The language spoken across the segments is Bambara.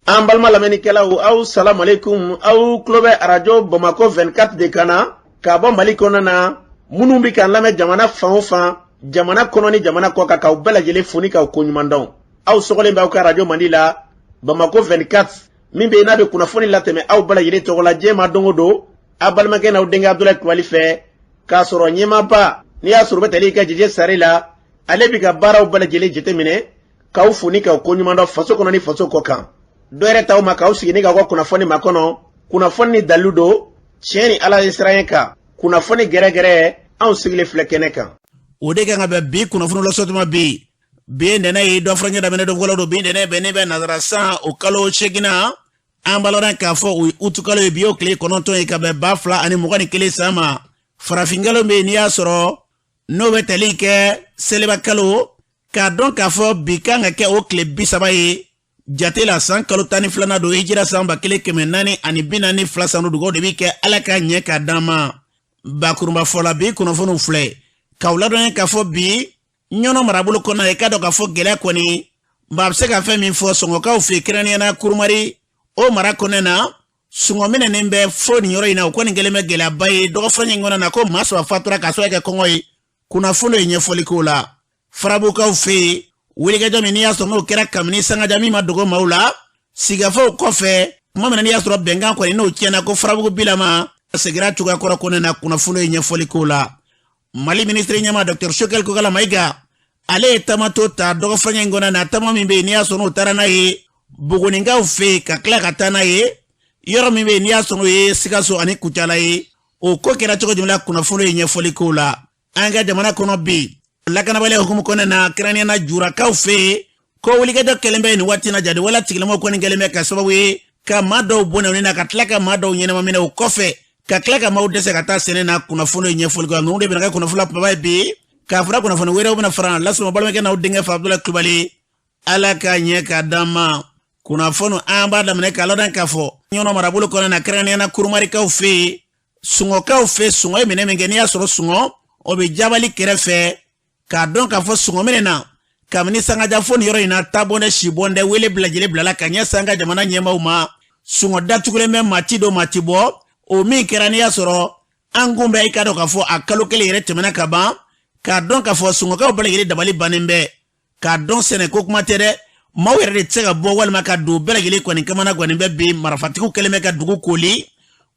An balima lamɛnnikɛlaw, aw salamu aleykum. Aw tulo bɛ arajo Bamakɔ 24 de kan na ka bɔ Mali kɔnɔna na. Minnu bɛ k'an lamɛn jamana fan o fan, jamana kɔnɔ ni jamana kɔ kan, k'aw bɛɛ lajɛlen fo ni k'aw koɲuman dɔn. Aw sɔgɔlen bɛ aw ka arajo mandi la, Bamakɔ 24, min bɛ yen n'a bɛ kunnafoni latɛmɛ aw bɛɛ lajɛlen tɔgɔ la diɲɛ ma don o don, aw balimakɛ n'aw denkɛ Abudulayi Kulubali fɛ, k'a sɔrɔ ɲɛmaaba n'i y'a sɔrɔ u bɛ tali kɛ Jeje Sare la, ale bɛ ka baaraw bɛɛ lajɛlen jateminɛ, k'aw fo ni k'aw koɲuman dɔn faso kɔnɔ ni faso kɔ kan. Dɔ yɛrɛ t'aw ma k'aw sigi ni k'aw ka kunnafoni makɔnɔ, kunnafoni ni dalilu don, tiɲɛ ni Ala ye siran kan, kunnafoni gɛrɛgɛrɛ, anw sigilen filɛ kɛnɛ kan. O de kan ka bɛn bi kunnafoni lasɔtuma bi. Bi ye ntɛnɛn ye, dɔ furancɛ daminɛ dɔgɔkun don. Bi ntɛnɛn bɛnnen bɛ nazara san o kalo seeginnan, an b'a lɔn k'a fɔ o ye utukalo ye. Bi y'o tile 9 ye ka bɛn 2021 san ma. Farafinkalo bɛ yen n'i y'a sɔrɔ n'o bɛ tali kɛ seliba kalo, k'a dɔn k'a fɔ bi kan ka kɛ o tile 30 ye jate la, san kalo 12nan don, hijira san 1442 san. Dugawu de bɛ kɛ, Ala ka ɲɛ k'a d'an ma. Bakurunba fɔ la, bi kunnafoniw filɛ k'aw ladɔnya k'a fɔ bi Ɲɔnɔ marabolo kɔnɔ, i k'a dɔn k'a fɔ gɛlɛya kɔni maa bɛ se ka fɛn min fɔ sɔngɔkaw fɛ, kɛrɛnkɛrɛnnenya na Kurumari o mara kɔnɔ na, sɔngɔ minɛnen bɛ fo nin yɔrɔ in na. O kɔni kɛlen bɛ gɛlɛyaba ye dɔgɔfurancɛ in kɔnɔ na, ko maa 3 fatura k'a sababu kɛ kɔngɔ ye. Kunnafoni ye ɲɛfɔli k'o la. Farabugukaw fɛ yen, wulikajɔ min n'i y'a sɔrɔ n'o kɛra kabini sangaja min ma dogo maaw la, sigikafow kɔfɛ tuma min na n'i y'a sɔrɔ bɛnkan kɔni n'o tiɲɛna, ko Farabugu bilama seginna cogoya kɔrɔ kɔnɔ na. Kunnafoni ye ɲɛfɔli k'o la. Mali minisiri ɲɛmaa Dr Choguel Kokala Mayiga, ale ye taamato ta dɔgɔfurancɛ in kɔnɔ na, taama min bɛ yen n'i y'a sɔrɔ n'o taara n'a ye Buguninkaw fɛ yen, ka tila ka taa n'a ye yɔrɔ min bɛ yen n'i y'a sɔrɔ n'o ye Sikaso ani Kucala ye. O ko kɛra cogo jumɛn la? Kunnafoni ye ɲɛfɔli k'o la. An ka jamana kɔnɔ bi, lakanabaliya hukumu kɔnɔna na, kɛrɛnkɛrɛnnenya na Jurakaw fɛ yen, ko wulikajɔ kɛlen bɛ nin waati na. Jadiwale tigilamɔgɔw kɔni kɛlen bɛ ka sababu ye ka maa dɔw bɔnɛ u ni na, ka tila ka maa dɔw ɲɛnama minɛ, o kɔfɛ ka tila ka maaw dɛsɛ ka taa sɛnɛ na. Kunnafoni ye ɲɛfɔli kɛ. Ninnu de bɛna kɛ kunnafoni la kumaba ye bi, k'a fara kunnafoni wɛrɛw bɛna fara lasɔrɔ balimakɛ n'aw denkɛ fɛ, Abudulayi Kulubali. Ala ka ɲɛ ka d'an ma. Kunnafoni an b'a daminɛ k'a ladɔn k'a fɔ Ɲɔnɔ marabolo kɔnɔ na, kɛrɛnkɛrɛnnenya na Kurumarikaw fɛ yen, Sungɔkaw fɛ, sungɔ ye minɛ min kɛ n'i y'a sɔrɔ sungɔ o bɛ jabali kɛrɛfɛ, k'a dɔn k'a fɔ sungɔ minɛ na kabini sangaja fo nin yɔrɔ in na, tabɔndɛ sibɔndɛ wele bɛɛ lajɛlen bilala ka ɲɛsin an ka jamana ɲɛmaaw ma. Sungɔ datugulen bɛ, maa ti don, maa ti bɔ. O min kɛra n'i y'a sɔrɔ an kun bɛ, i k'a dɔn k'a fɔ a kalo kelen yɛrɛ tɛmɛna ka ban, k'a dɔn k'a fɔ sungɔkaw bɛɛ lajɛlen dabali bannen bɛ, k'a dɔn sɛnɛ ko kuma tɛ dɛ, maaw yɛrɛ de tɛ se ka bɔ walima ka don. Bɛɛ lajɛlen kɔni kamana gannen bɛ bi, marifatigiw kɛlen bɛ ka dugu koli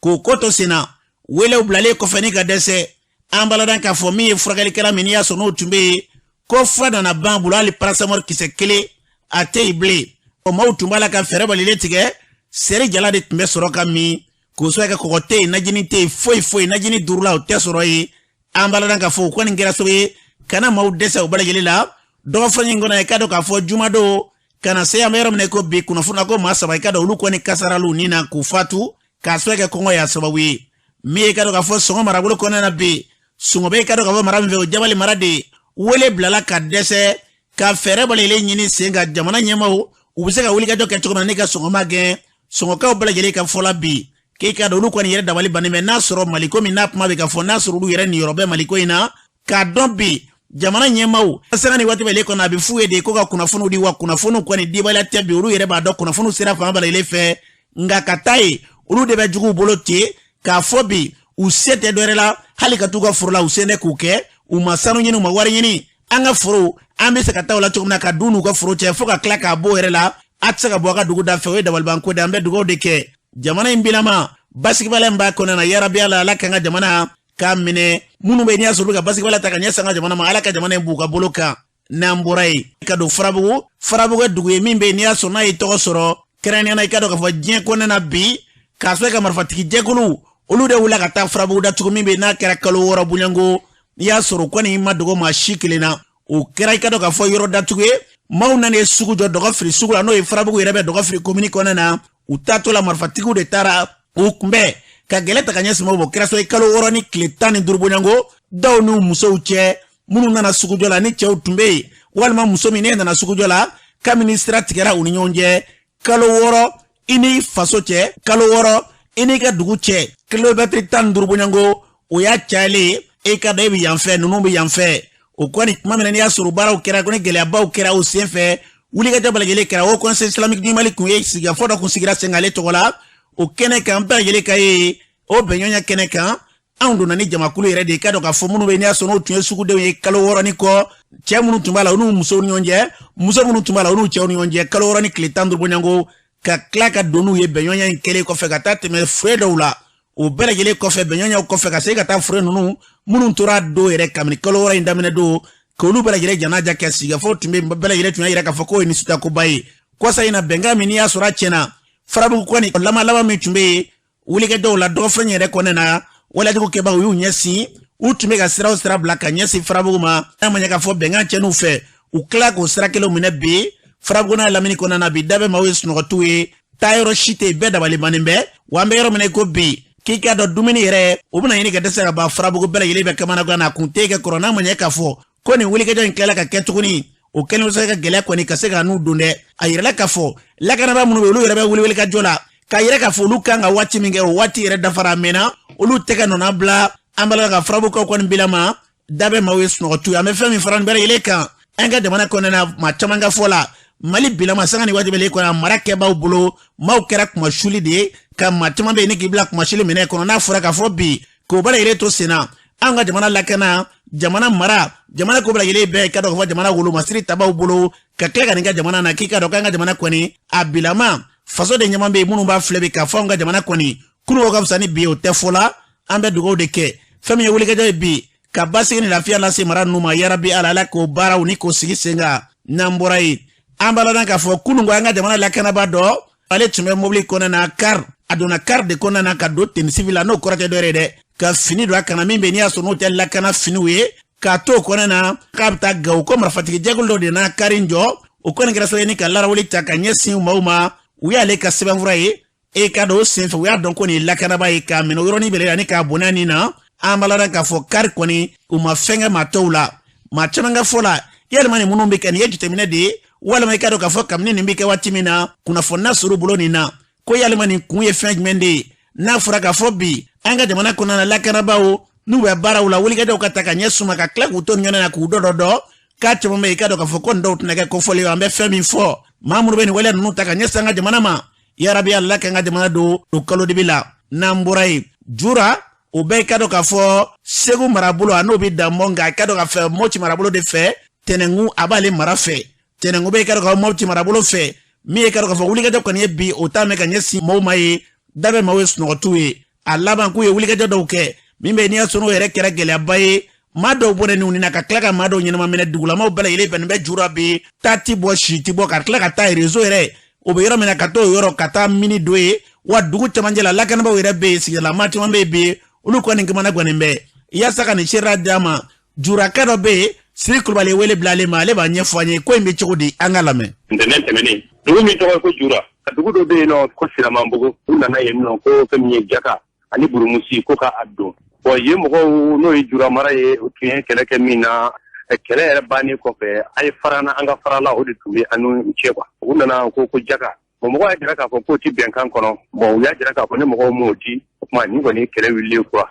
k'o ko to sen na. Welew bilalen kɔfɛ ni ka dɛsɛ, an b'a ladɔn k'a fɔ min ye furakɛlikɛla min n'i y'a sɔrɔ n'o tun bɛ yen, ko fura nana ban bolo, hali paracetamol kisɛ kelen a tɛ yen bilen. O maaw tun b'a la ka fɛɛrɛ balilen tigɛ, seri jala de tun bɛ sɔrɔ ka min k'o sɔrɔ kɛ, kɔgɔ tɛ yen, najini tɛ yen, foyi foyi, najini duurula o tɛ sɔrɔ yen. An b'a ladɔn k'a fɔ o kɔni kɛra sababu ye ka na maaw dɛsɛ o bɛɛ lajɛlen la dɔgɔfurancɛ in kɔnɔ. I k'a dɔn k'a fɔ jumadon ka na se an bɛ yɔrɔ min na ko bi, kunnafoni na ko maa 3, i k'a dɔn olu kɔni kasarala u ni na k'u fatu k'a sababu kɛ kɔngɔ y'a sababu ye. Min ye i k'a dɔn k'a fɔ sɔngɔ marabolo kɔnɔna na bi, sɔngɔ bɛ i k'a dɔn k'a fɔ mara min fɛ, o jabali mara de ye. Wele bilala ka dɛsɛ ka fɛɛrɛ bɛɛ lajɛlen ɲini sen kan, jamana ɲɛmaaw u bɛ se ka wulikajɔ kɛ cogo min na ni ka sɔngɔ magɛn. Sɔngɔkaw bɛɛ lajɛlen ka fɔ la bi, k'i k'a dɔn olu kɔni yɛrɛ dabali bannen bɛ, n'a sɔrɔ maliko min n'a kuma bɛ ka fɔ, n'a sɔrɔ olu yɛrɛ niyɔrɔ bɛ maliko in na. K'a dɔn bi jamana ɲɛmaaw sanga ni waati bɛɛ kɔnɔ, a bɛ f'u ye de ko ka kunnafoniw di, wa kunnafoniw kɔni dibaliya tɛ bi. Olu yɛrɛ b'a dɔn kunnafoniw sera fan bɛɛ lajɛlen fɛ, nka ka taa yen, olu de bɛ juguw bolo ten. K'a fɔ bi u se tɛ dɔwɛrɛ la, hali ka t'u ka foro la, u sen tɛ k'u kɛ, u ma sanu ɲini, u ma wari ɲini. An ka foro, an bɛ se ka taa o la cogo min na ka du n'u ka foro cɛ, fo ka tila k'a bɔ o yɛrɛ la, a tɛ se ka bɔ a ka dugu da fɛ. O ye dabalibanko de ye. An bɛ dugawu de kɛ jamana in bilama, basigibaliya min b'a kɔnɔ na, yarabi Ala, Ala k'an ka jamana k'a minɛ. Minnu bɛ n'i y'a sɔrɔ u bɛ ka basigibaliya ta ka ɲɛsin an ka jamana ma, Ala ka jamana in b'u ka bolo kan. N'an bɔra yen ka don Farabugu, Farabugu ye dugu ye min bɛ yen n'i y'a sɔrɔ n'a ye tɔgɔ sɔrɔ kɛrɛnkɛrɛnnenya na, i k'a dɔn k'a fɔ diɲɛ kɔnɔna na bi, k'a sɔrɔ ka marifatigi jɛkulu olu de wulila ka taa Farabugu datugu, min bɛ yen n'a kɛra kalo 6 bonyanko, n'i y'a sɔrɔ kɔni ma dogo maa si kelen na. O kɛra i k'a dɔn k'a fɔ yɔrɔ datugu ye. Maaw nana ye sugu jɔ Dɔgɔfiri sugu la, n'o ye Farabugu yɛrɛ bɛ Dɔgɔfiri komini kɔnɔna na. U taatɔ la, marifatigiw de taara u kunbɛn ka gɛlɛ ta ka ɲɛsin maaw ma. O kɛra so ye kalo 6 ni tile 15 bonyanko, dɔw n'u musow cɛ minnu nana sugujɔ la, ni cɛw tun bɛ yen walima muso min ne nana sugujɔ la, kabini sira tigɛra u ni ɲɔgɔn cɛ kalo 6, i n'i faso cɛ kalo 6, i n'i ka dugu cɛ kilomɛtiri 15 bonyanko, o y'a cayalen ye. E ka dɔn e bɛ yan fɛ, ninnu bɛ yan fɛ. O kɔni tuma min na n'i y'a sɔrɔ baaraw kɛra ko ni gɛlɛyabaw kɛra o sen fɛ. Wulikajɔ bɛɛ lajɛlen kɛra. Haut Conseil islamique du Mali kun ye sigikafɔ dɔ kun sigira sen kan ale tɔgɔ la o kɛnɛ kan. Bɛɛ lajɛlen ka ye o bɛnɲɔgɔnya kɛnɛ kan, anw donna ni jamakulu yɛrɛ de ye. K'a dɔn k'a fɔ minnu bɛ n'i y'a sɔrɔ n'o tun ye sugudenw ye kalo 6 ni kɔ, cɛ minnu tun b'a la, u n'u musow ni ɲɔgɔn cɛ, muso minnu tun b'a la, u n'u cɛw ni ɲɔgɔn cɛ, kalo 6 ni tile 15 bɔɲɔgɔnko, ka tila ka don n'u ye bɛnɲɔgɔnya in kɛlen kɔfɛ ka taa tɛmɛ fure dɔw la. O bɛɛ lajɛlen kɔfɛ, bɛnɲɔgɔnyaw kɔfɛ, ka se ka taa fure ninnu minnu tora don yɛrɛ kabini kalo 6 in daminɛ don, k'olu bɛɛ lajɛlen janaja kɛ. Sigikafɔ tun bɛ, bɛɛ lajɛlen tun y'a yira k'a fɔ k'o ye nisɔndiyakoba ye. Kɔsa in na, bɛnkan min n'i y'a sɔrɔ a tiɲɛna Farabugu kɔni, laban laban min tun bɛ yen wulikajɔw la dɔgɔfɛn yɛrɛ kɔnɛ na, walejugu kɛbaaw y'u ɲɛsin, u tun bɛ ka siraw sira bila ka ɲɛsin Farabugu ma. N'a ma ɲɛ k'a fɔ bɛnkan cɛnniw fɛ, u tila k'o sira kelenw minɛ bi Farabugu n'a lamini kɔnɔna na. Bi da bɛ maaw ye sunɔgɔtiw ye, taayɔrɔ si tɛ yen, bɛɛ dabali bannen bɛ. Wa an bɛ yɔrɔ min na i ko bi, k'i k'a dɔn dumuni yɛrɛ o bɛna ɲini ka dɛsɛ ka ban Farabugu. Bɛɛ lajɛlen bɛ kamanagan na, a kun tɛ kɛ kɔrɔ. N'a ma ɲɛ k'a fɔ ko nin wulikajɔ in tilala ka kɛ tuguni, o kɛlen bɛ se ka gɛlɛya kɔni ka se ka n'u don dɛ. A yirala k'a fɔ lakanabaa minnu bɛ, olu yɛrɛ bɛ wele ka jɔ la k'a yira k'a fɔ olu kan ka waati min kɛ, o waati yɛrɛ dafara, a mɛnna, olu tɛgɛ nɔna bila. An b'a la ka Farabugukaw kɔni bilama da bɛ maaw ye sunɔgɔtu ye. An bɛ fɛn min fara nin bɛɛ lajɛlen kan, an ka jamana kɔnɔna na, maa caman ka fɔ la, Mali bilama sanga ni waati bɛɛ kɔnɔ, a mara kɛbaaw bolo, maaw kɛra kumasuli de ye, ka maa caman bɛ yen ni k'i bila kumasuli minɛ kɔnɔ. N'a fɔra k'a fɔ bi k'o bɛɛ lajɛlen to sen na, an ka jamana lakana, jamana mara, jamana ko bɛɛ lajɛlen bɛɛ ka dɔn k'a fɔ jamana wolomasiri tabaw bolo, ka tila ka nin ka jamana na, k'i ka dɔn k'an ka jamana kɔni a bilama faso de ɲɛman bɛ yen minnu b'a filɛ bi k'a fɔ an ka jamana kɔni kunun ka fisa ni bi ye, o tɛ fɔ la. An bɛ dugawu de kɛ fɛn min ye wulikajɔ ye bi ka basigi ni lafiya lase mara ninnu ma. Yarabi Ala, Ala k'o baaraw ni k'o sigi sen kan. N'an bɔra yen, an b'a ladɔn k'a fɔ kunun ko an ka jamana lakanabaa dɔ, ale tun bɛ mobili kɔnɔna na, car, a donna car de kɔnɔna na ka don tenue civile la. N'o kɔrɔ tɛ dɔwɛrɛ ye dɛ, ka fini don a kana min bɛ n'i y'a sɔrɔ n'o tɛ lakana finiw ye, k'a to o kɔnɔna na k'a bɛ taa Gawo, ko marifatigi jɛkulu dɔ de n'a car in jɔ. O kɔni kɛra sababu ye ni ka larawuli ta ka ɲɛsin maaw ma. U y'ale ka sɛbɛnfura ye e ka dɔn o senfɛ, u y'a dɔn ko nin ye lakanaba ye, k'a minɛ o yɔrɔnin bɛɛ ani k'a bonya nin na. An b'a ladɔn k'a fɔ car kɔni, u ma fɛn kɛ maa tɔw la. Maa caman ka fɔ la, yalima nin minnu bɛ kɛ, nin ye jateminɛ de ye, walima i ka dɔn k'a fɔ kabini nin bɛ kɛ waati min na, kunnafoni na sɔrɔ bolo nin na, ko yalima nin kun ye fɛn jumɛn de ye? N'a fɔra k'a fɔ bi an ka jamana kɔnɔna na, lakanabaaw n'u bɛ baaraw la, wulikajɔw ka ta ka ɲɛ suma, ka tila k'u to nin ɲɔgɔn na k'u dɔ dɔ dɔ k'a caman bɛ yen, i ka dɔn k'a fɔ ko nin dɔw tɛna kɛ kofɔli ye. An bɛ fɛn min fɔ, maa minnu bɛ nin waleya ninnu ta ka ɲɛsin an ka jamana ma, yarabi Ala k'an ka jamana don o kalo dibi la. N'an bɔra yen, Jura, o bɛɛ i ka dɔn k'a fɔ Segu marabolo, a n'o bɛ dan bɔ, nka i ka dɔn k'a fɔ Mɔti marabolo de fɛ. Tɛnɛnkun a b'ale mara fɛ, Tɛnɛnkun bɛ i ka dɔn k'a fɔ Mɔti marabolo fɛ. Min ye ka dɔn k'a fɔ wulikajɔ kɔni ye bi, o t'a mɛn ka ɲɛsin maaw ma ye, da bɛ maaw ye sunɔgɔtiw ye. A laban k'u ye wulikajɔ dɔw kɛ min bɛ n'i y'a sɔrɔ n'o yɛrɛ kɛra gɛlɛyaba ye, maa dɔw bɔnɛ n'u na, ka tila ka maa dɔw ɲɛnama minɛ. Dugulamaw bɛɛ lajɛlen bɛnnen bɛ Jura bi, taa ti bɔ, si ti bɔ, ka tila ka taa réseau yɛrɛ o bɛ yɔrɔ min na, ka t'o yɔrɔ ka taa mini don ye. Wa dugu camancɛ la, lakanabaaw yɛrɛ bɛ yen, sigidala maa caman bɛ yen bi, olu kɔni kamana gannen bɛ yaasa ka nin seereya d'a ma. Juraka dɔ bɛ yen, Siri Kulubali wele bila ale ma, ale b'a ɲɛfɔ an ye ko in bɛ cogo di, an ka lamɛn. Ntɛnɛn tɛmɛnen, dugu min tɔgɔ ye ko Jura, dugu dɔ bɛ yen nɔ ko Siramanbugu, u nana yen nɔ ko fɛn min ye jaka ani burumusi ko ka a don. Bon, yen mɔgɔw, n'o ye Jura mara ye, u tun ye kɛlɛ kɛ min na, kɛlɛ yɛrɛ bannen kɔfɛ, a ye farana an ka farala, o de tun bɛ an n'u cɛ quoi. U nana ko jaka. Bon, mɔgɔw y'a jira k'a fɔ k'o ti bɛnkan kɔnɔ. Bon, u y'a jira k'a fɔ ni mɔgɔw m'o di, o tuma nin kɔni kɛlɛ wulilen quoi.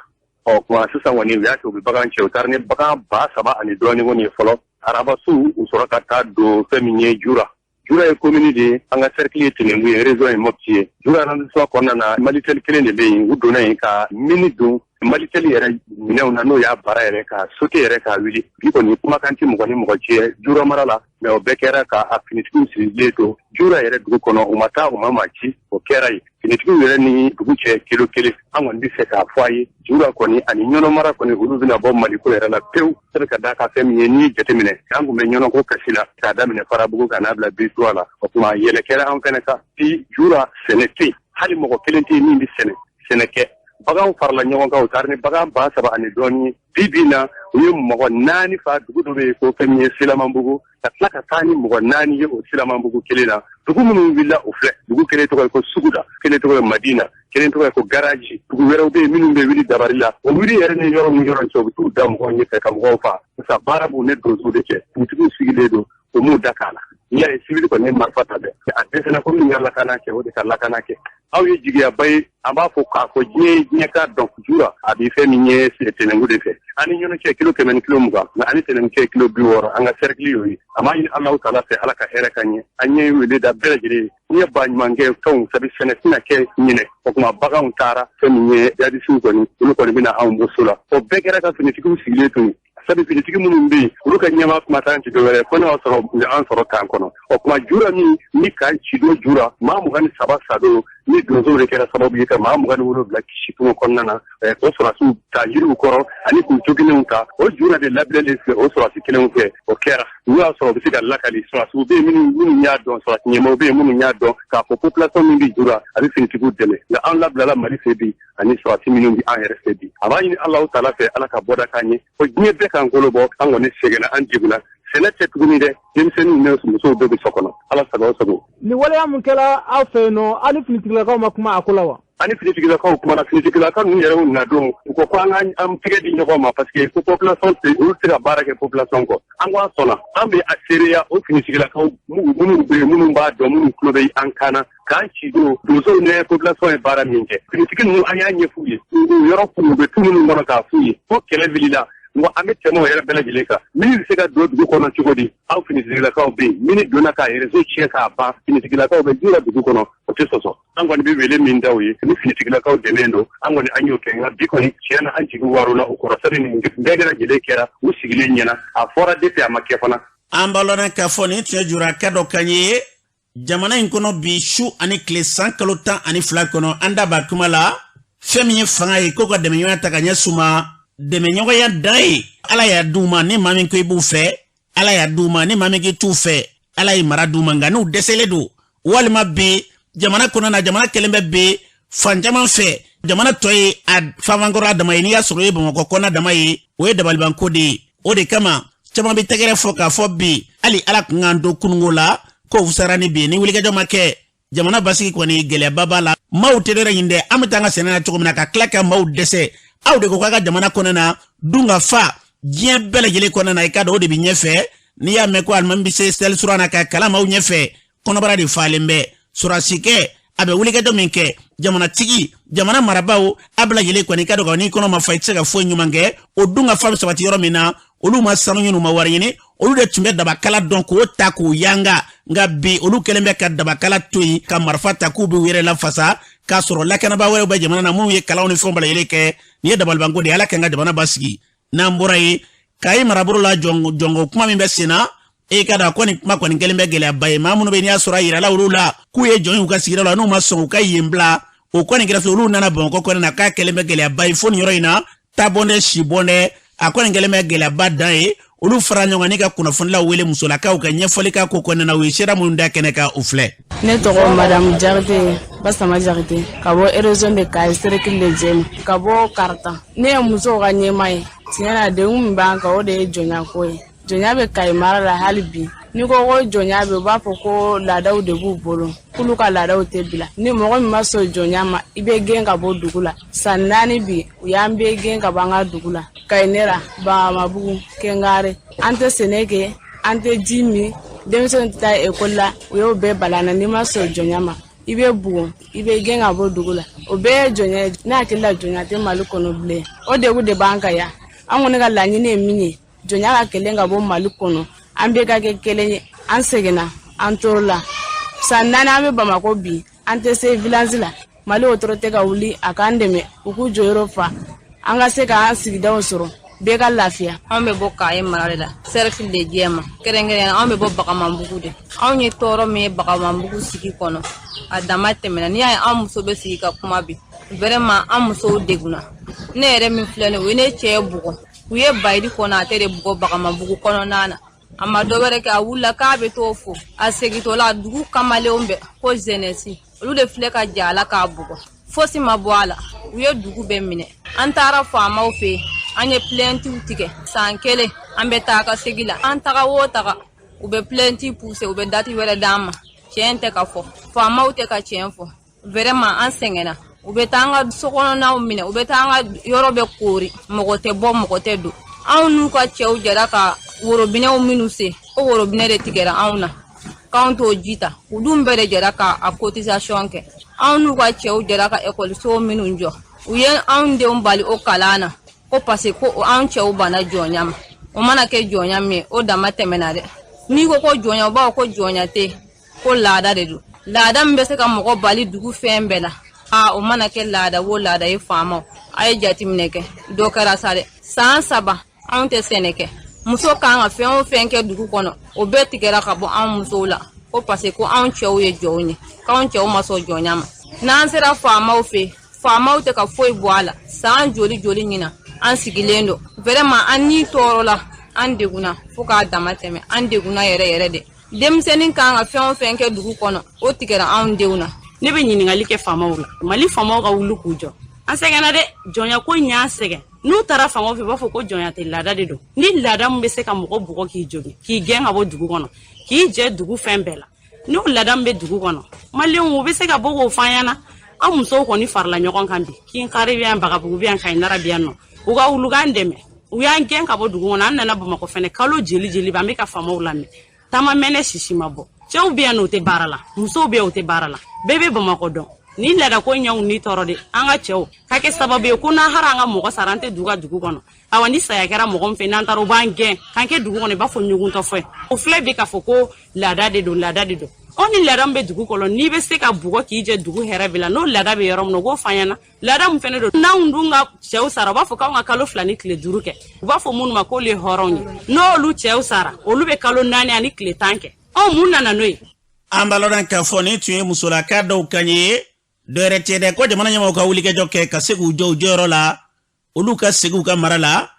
Ɔ tuma sisan kɔni, u y'a kɛ u bɛ bagan cɛ, u taara ni bagan 3000 ani dɔɔnin kɔni ye fɔlɔ. Araba su, u sɔrɔ ka taa don fɛn min ye Jura. Jura ye commune de ye, an ka cercle ye Tenengu ye, région ye Mopti ye. Jura arrondissement kɔnɔna na, Malitel kelen de bɛ yen. U donna yen ka mine don Malitel yɛrɛ minɛnw na, n'o y'a baara yɛrɛ ka sauter yɛrɛ k'a wuli. Bi kɔni kumakan tɛ mɔgɔ ni mɔgɔ cɛ Jura mara la, mais o bɛɛ kɛra ka a finitigiw sirilen to Jura yɛrɛ dugu kɔnɔ. U ma taa, u ma maa ci, o kɛra yen. Finitigiw yɛrɛ ni dugu cɛ kilo 1. An kɔni bɛ fɛ k'a fɔ a ye, Jura kɔni ani Ɲɔnɔ mara kɔni, olu bɛna bɔ Maliko yɛrɛ la pewu. Se ka da ka fɛn min ye, n'i ye jateminɛ, an tun bɛ Ɲɔnɔ ko kasi la k'a daminɛ Farabugu ka n'a bila B3 la. O tuma yɛlɛ kɛra an fɛnɛ kan bi. Jura sɛnɛ tɛ yen, hali mɔgɔ kelen tɛ yen min bɛ sɛnɛ kɛ. Baganw farala ɲɔgɔn kan, u taara ni bagan 3000 ani dɔɔnin. Bi bi na, u ye mɔgɔ naani fa dugu dɔ bɛ yen ko fɛn min ye Silamanbugu, ka tila ka taa ni mɔgɔ naani ye o Silamanbugu kelen na. Dugu minnu wulila, o filɛ: dugu kelen tɔgɔ ye ko Suguda, kelen tɔgɔ ye Madina, kelen tɔgɔ ye ko Garaji. Dugu wɛrɛw bɛ yen minnu bɛ wuli dabari la. O wuli yɛrɛ ni yɔrɔ min yɔrɔ cɛ, u bɛ t'u da mɔgɔw ɲɛfɛ ka mɔgɔw fa. Sisan baara b'u ni donsow de cɛ. Dugutigiw sigilen don, u m'u da k'a la. N'i y'a ye sivili kɔni ye marifa ta dɛ, a dɛsɛra ko min ka lakana kɛ, o de ka lakana kɛ. Aw ye jigiyaba ye. An b'a fɔ k'a fɔ diɲɛ ye, diɲɛ k'a dɔn Jura a bɛ fɛn min ye Tɛnɛnku de fɛ. An ni Ɲɔnɔ cɛ kilo 100 ni kilo 20, nka an ni Tɛnɛnku cɛ kilo 60. An ka sɛrikili y'o ye. An b'a ɲini Alahu taala fɛ, Ala ka hɛrɛ k'an ye. An ye wele da bɛɛ lajɛlen ye. N'i ye baɲumankɛ tɔnw sabu sɛnɛ tɛna kɛ ɲinɛ, o tuma baganw taara. Fɛn min ye jihadisiw kɔni, olu kɔni bɛna anw bɔ so la. O bɛɛ kɛra ka finitigiw sigilen to yen, sabu finitigi minnu bɛ yen, olu ka ɲɛmaa kumakan tɛ dɔwɛrɛ fo n'a y'a sɔrɔ u ye an sɔrɔ kan kɔnɔ. O tuma Jura min ni k'an ci don Jura, maa 23 sadon, ni donsow de kɛra sababu ye ka maa 27 kisi kungo kɔnɔna na, o sɔrɔdasiw ta yiriw kɔrɔ ani k'u joginnenw ta. O Jura de labilalen filɛ o sɔrɔdasi kelenw fɛ. O kɛra n'u y'a sɔrɔ u bɛ se ka lakali. Sɔrɔdasiw bɛ yen minnu y'a dɔn, sɔrɔdasi ɲɛmaaw bɛ yen minnu y'a dɔn k'a fɔ population min bɛ Jura, a bɛ finitigiw dɛmɛ. Nka an labilala Mali fɛ bi, ani sɔrɔdasi minnu bɛ an yɛrɛ fɛ bi. A b'a ɲini Alahu taala fɛ, Ala ka bɔda k'an ye. O diɲɛ bɛɛ k'an kolo bɔ. An kɔni sɛgɛnna, an degunna. Sɛnɛ tɛ tuguni dɛ, denmisɛnninw ni musow bɛɛ bɛ so kɔnɔ. Ala sago sago. Nin waleya mun kɛra aw fɛ yen nɔ, aw ni finitigilakaw ma kuma a ko la wa? An ni finitigilakaw kumana. Finitigilakaw ninnu yɛrɛ na don, u ko ko an ka an tɛgɛ di ɲɔgɔn ma, parce que ko population tɛ, olu tɛ se ka baara kɛ population kɔ. An ko an sɔnna. An bɛ a seereya o finitigilakaw minnu bɛ yen, minnu b'a dɔn, minnu tulo bɛ an kan na, k'an ci don donsow ni population ye baara min kɛ. Finitigi ninnu, an y'a ɲɛf'u ye, u yɔrɔ f'u u bɛ tu minnu kɔnɔ, k'a f'u ye ko kɛlɛ wulila. N ko an bɛ tɛmɛ o yɛrɛ bɛɛ lajɛlen kan. Min bɛ se ka don dugu kɔnɔ cogo di? Aw finitigilakaw bɛ yen, min donna k'a réseau tiɲɛ k'a ban, finitigilakaw bɛ Jura dugu kɔnɔ, o tɛ sɔsɔ. An kɔni bɛ wele min da u ye, ni finitigilakaw dɛmɛ don, an kɔni an y'o kɛ. Nka bi kɔni, tiɲɛ na, an jigi warala o kɔrɔ, sani nin bɛɛ lajɛlen kɛra u sigilen ɲɛna. A fɔra depuis, a ma kɛ fana. An b'a lɔn k'a fɔ nin tun ye juraka dɔ kan ye jamana in kɔnɔ bi su ani tile, san kalo 12 kɔnɔ. An da b'a kuma la, fɛn min ye fanga ye, ko ka dɛmɛɲɔgɔnya ta ka ɲɛsin u ma. Dɛmɛɲɔgɔnya dan ye Ala y'a d'u ma. Ni maa min ko i b'u fɛ, Ala y'a d'u ma. Ni maa min k'i t'u fɛ, Ala ye mara d'u ma. Nka n'u dɛsɛlen don, walima bi jamana kɔnɔ na, jamana kɛlen bɛ bi fan caman fɛ, jamana tɔ ye a fanfankɔrɔ dama ye. N'i y'a sɔrɔ o ye Bamakɔ kɔnɔna dama ye, o ye dabalibanko de ye. O de kama caman bɛ tɛgɛrɛ fɔ k'a fɔ bi, hali Ala kun k'an to kununko la, k'o fisara ni bi. Ni wulikajɔ ma kɛ, jamana basigi kɔni, gɛlɛyaba b'a la. Maaw tɛ dɔwɛrɛ ɲini dɛ, an bɛ taa an ka sɛnɛ na cogo min na, ka tila ka maaw dɛsɛ. Aw de ko k'a ka jamana kɔnɔ na dun ka fa diɲɛ bɛɛ lajɛlen kɔnɔ na, i k'a dɔn o de bɛ ɲɛfɛ. N'i y'a mɛn ko alimami bɛ se seli suran na ka kalan maaw ɲɛfɛ, kɔnɔbara de falen bɛ. Sɔrɔdasikɛ a bɛ wulikajɔ min kɛ, jamanatigi, jamana marabaaw, a bɛɛ lajɛlen kɔni, ka dɔn n'i kɔnɔ ma fa, i tɛ se ka foyi ɲuman kɛ. O dun ka fa bɛ sabati yɔrɔ min na, olu ma sanu ɲini, u ma wari ɲini, olu de tun bɛ dabakala dɔn k'o ta k'o yanga. Nka bi, olu kɛlen bɛ ka dabakala to yen ka marifa ta k'u b'u yɛrɛ lafasa, k'a sɔrɔ lakanabaa wɛrɛw bɛ jamana na minnu ye kalanw ni fɛnw bɛɛ lajɛlen kɛ. Nin ye dabalibanko de ye. Ala k'an ka jamana basigi. N'an bɔra yen, Kayi marabolo la, jɔnko kuma min bɛ sen na, e ka da ko nin kuma kɔni kɛlen bɛ gɛlɛyaba ye. Maa minnu bɛ n'i y'a sɔrɔ a yirala olu la k'u ye jɔn y'u ka sigida la, n'u ma sɔn u ka yen bila, o kɔni kɛra fɛ olu nana Bamakɔ kɔni na, k'a kɛlen bɛ gɛlɛyaba ye fo nin yɔrɔ in na. Ta bɔn dɛ, si bɔn dɛ, a kɔni kɛlen bɛ gɛlɛyaba dan ye. Olu fara ɲɔgɔn kan ni ka kunnafonilaw wele musolakaw ka ɲɛfɔli k'a ko kɔnɔna na. U ye seereya minnu da kɛnɛ kan, u filɛ. Ne tɔgɔ madamu Jakite, Basama Jakite, ka bɔ région de Kayi, cercle de Jɛma, ka bɔ Karata. Ne ye musow ka ɲɛmaa ye. Tiɲɛ na, degun min b'an kan, o de ye jɔnyako ye. Jɔnya bɛ Kayi mara la hali bi. N'i ko ko jɔnya bɛ, u b'a fɔ ko laadaw de b'u bolo, k'olu ka laadaw tɛ bila. Ni mɔgɔ min ma sɔn jɔnya ma, i bɛ gɛn ka bɔ dugu la. San 4 bi, u y'an bɛɛ gɛn ka bɔ an ka dugu la, Kayinɛra, Bagamabugu, Kɛngare. An tɛ sɛnɛ kɛ, an tɛ ji min, denmisɛnw tɛ taa ekɔli la. U y'o bɛɛ bala na. N'i ma sɔn jɔnya ma, i bɛ bugon, i bɛ gɛn ka bɔ dugu la. O bɛɛ ye jɔnya ye. Ne hakili la, jɔnya tɛ Mali kɔnɔ bilen. O degun de b'an kan yan. An kɔni ka laɲini ye min ye, jɔnya ka kɛlɛ ka bɔ Mali kɔnɔ, an bɛɛ ka kɛ kelen ye. An sɛgɛnna, an tɔɔrɔla. San 4 an bɛ Bamakɔ bi, an tɛ se village la. Mali autorité ka wuli a k'an dɛmɛ, u k'u jɔyɔrɔ fa, an ka se k'an sigidaw sɔrɔ, bɛɛ ka lafiya. Anw bɛ bɔ Kaye mara de la, cercle de Jɛma. Kɛrɛnkɛrɛn, anw bɛ bɔ Bagamanbugu de. Anw ye tɔɔrɔ min ye Bagamanbugu sigi kɔnɔ, a dama tɛmɛna. N'i y'a ye an muso bɛ sigi ka kuma bi, vraiment an musow degunna. Ne yɛrɛ min filɛ nin, u ye ne cɛ bugɔ, u ye Bayidi Kɔnatɛ de bugɔ Bagamanbugu kɔnɔna na. A ma dɔ wɛrɛ kɛ, a wulila k'a bɛ t'o fo, a segintɔla, dugu kamalenw bɛɛ ko jeunesse, olu de filɛ ka ja a la k'a bugɔ. Fosi ma bɔ a la, u ye dugu bɛɛ minɛ. An taara faamaw fɛ yen, an ye plaintiw tigɛ. San kelen an bɛ taa ka segin la, an taga o taga, u bɛ plainte pousser, u bɛ date wɛrɛ d'an ma. Tiɲɛ tɛ ka fɔ, faamaw tɛ ka tiɲɛ fɔ. Vraiment an sɛgɛnna. U bɛ taa an ka sokɔnɔnaw minɛ, u bɛ taa an ka yɔrɔ bɛ koori, mɔgɔ tɛ bɔ, mɔgɔ tɛ don. Anw n'u ka cɛw jɛra ka worobinɛw minnu se, o worobinɛ de tigɛra anw na. K'anw t'o ji ta. U dun bɛɛ de jɛra ka a cotisation kɛ. Anw n'u ka cɛw jɛra ka ekɔliso minnu jɔ, u ye anw denw bali o kalan na ko parce que ko anw cɛw banna jɔnya ma. O mana kɛ jɔnya min ye, o dama tɛmɛna dɛ. N'i ko ko jɔnya, u b'a fɔ ko jɔnya tɛ, ko laada de don. Laada min bɛ se ka mɔgɔ bali dugu fɛn bɛɛ la, aa, o mana kɛ laada o laada ye, faamaw a ye jateminɛ kɛ. Dɔ kɛra sa dɛ. San 3 anw tɛ sɛnɛ kɛ. Muso kan ka fɛn o fɛn kɛ dugu kɔnɔ, o bɛɛ tigɛra ka bɔ anw musow la ko parce que ko anw cɛw ye jɔnw ye, k'anw cɛw ma sɔn jɔnya ma. N'an sera faamaw fɛ, faamaw tɛ ka foyi bɔ a la. San joli joli ɲina an sigilen don. Vraiment, an ni tɔɔrɔ la, an degunna fo k'a dama tɛmɛ. An degunna yɛrɛ yɛrɛ de. Denmisɛnnin kan ka fɛn o fɛn kɛ dugu kɔnɔ, o tigɛra anw denw na. Ne bɛ ɲininkali kɛ faamaw la. Mali faamaw ka wuli k'u jɔ. An sɛgɛnna dɛ. Jɔnya ko in y'an sɛgɛn. N'u taara faamaw fɛ, u b'a fɔ ko jɔnya tɛ, laada de don. Ni laada min bɛ se ka mɔgɔ bugɔ, k'i jogin, k'i gɛn ka bɔ dugu kɔnɔ, k'i jɛ dugu fɛn bɛɛ la, n'o laada min bɛ dugu kɔnɔ, maliyɛnw, u bɛ se ka bɔ k'o fɔ an ɲɛna. An musow kɔni farala ɲɔgɔn kan bi. Kinkari bɛ yan, Bagabugu bɛ yan, Kayinara bɛ yan nɔ. U ka wulu k'an dɛmɛ. U y'an gɛn ka bɔ dugu kɔnɔ. An nana Bamakɔ fɛnɛ. Kalo jeli jeli bɛ, an bɛ ka faamaw lamɛn. Taama mɛnɛ, sisi ma bɔ. Cɛw bɛ yan nɔ, u tɛ baara la. Musow bɛ yan, u tɛ baara la. Bɛɛ bɛ Bamakɔ dɔn. Ni laada ko ɲɛw ni tɔɔrɔ de. An ka cɛw ka kɛ sababu ye ko n'an hara an ka mɔgɔ sara, an tɛ dugu ka dugu kɔnɔ. Awa, ni saya kɛra mɔgɔ min fɛ, n'an taara, u b'an gɛn k'an kɛ dugu kɔnɔ i b'a fɔ ɲuguntɔ fɔ. O filɛ bi k'a fɔ ko laada de don, laada de don. Ɔ, ni laada min bɛ dugu kɔnɔ, n'i bɛ se ka bugɔ k'i jɛ dugu hɛrɛ bɛ la, n'o laada bɛ yɔrɔ min na, u k'o f'an ɲɛna. Laada min fɛnɛ don, n'anw dun ka cɛw sara, u b'a fɔ k'anw ka kalo 2 ni tile 5 kɛ. U b'a fɔ minnu ma k'olu ye hɔrɔnw ye, n'olu cɛw sara, olu bɛ kalo 4 ani tile 10 kɛ. Ɔ, mun nana n'o ye? An b'a lɔn k'a fɔ nin tun ye musolaka dɔw kan ye. Dɔwɛrɛ tɛ dɛ, ko jamana ɲɛmaaw ka wulikajɔ kɛ ka se k'u jɔ u jɔyɔrɔ la, olu ka segin u ka mara la.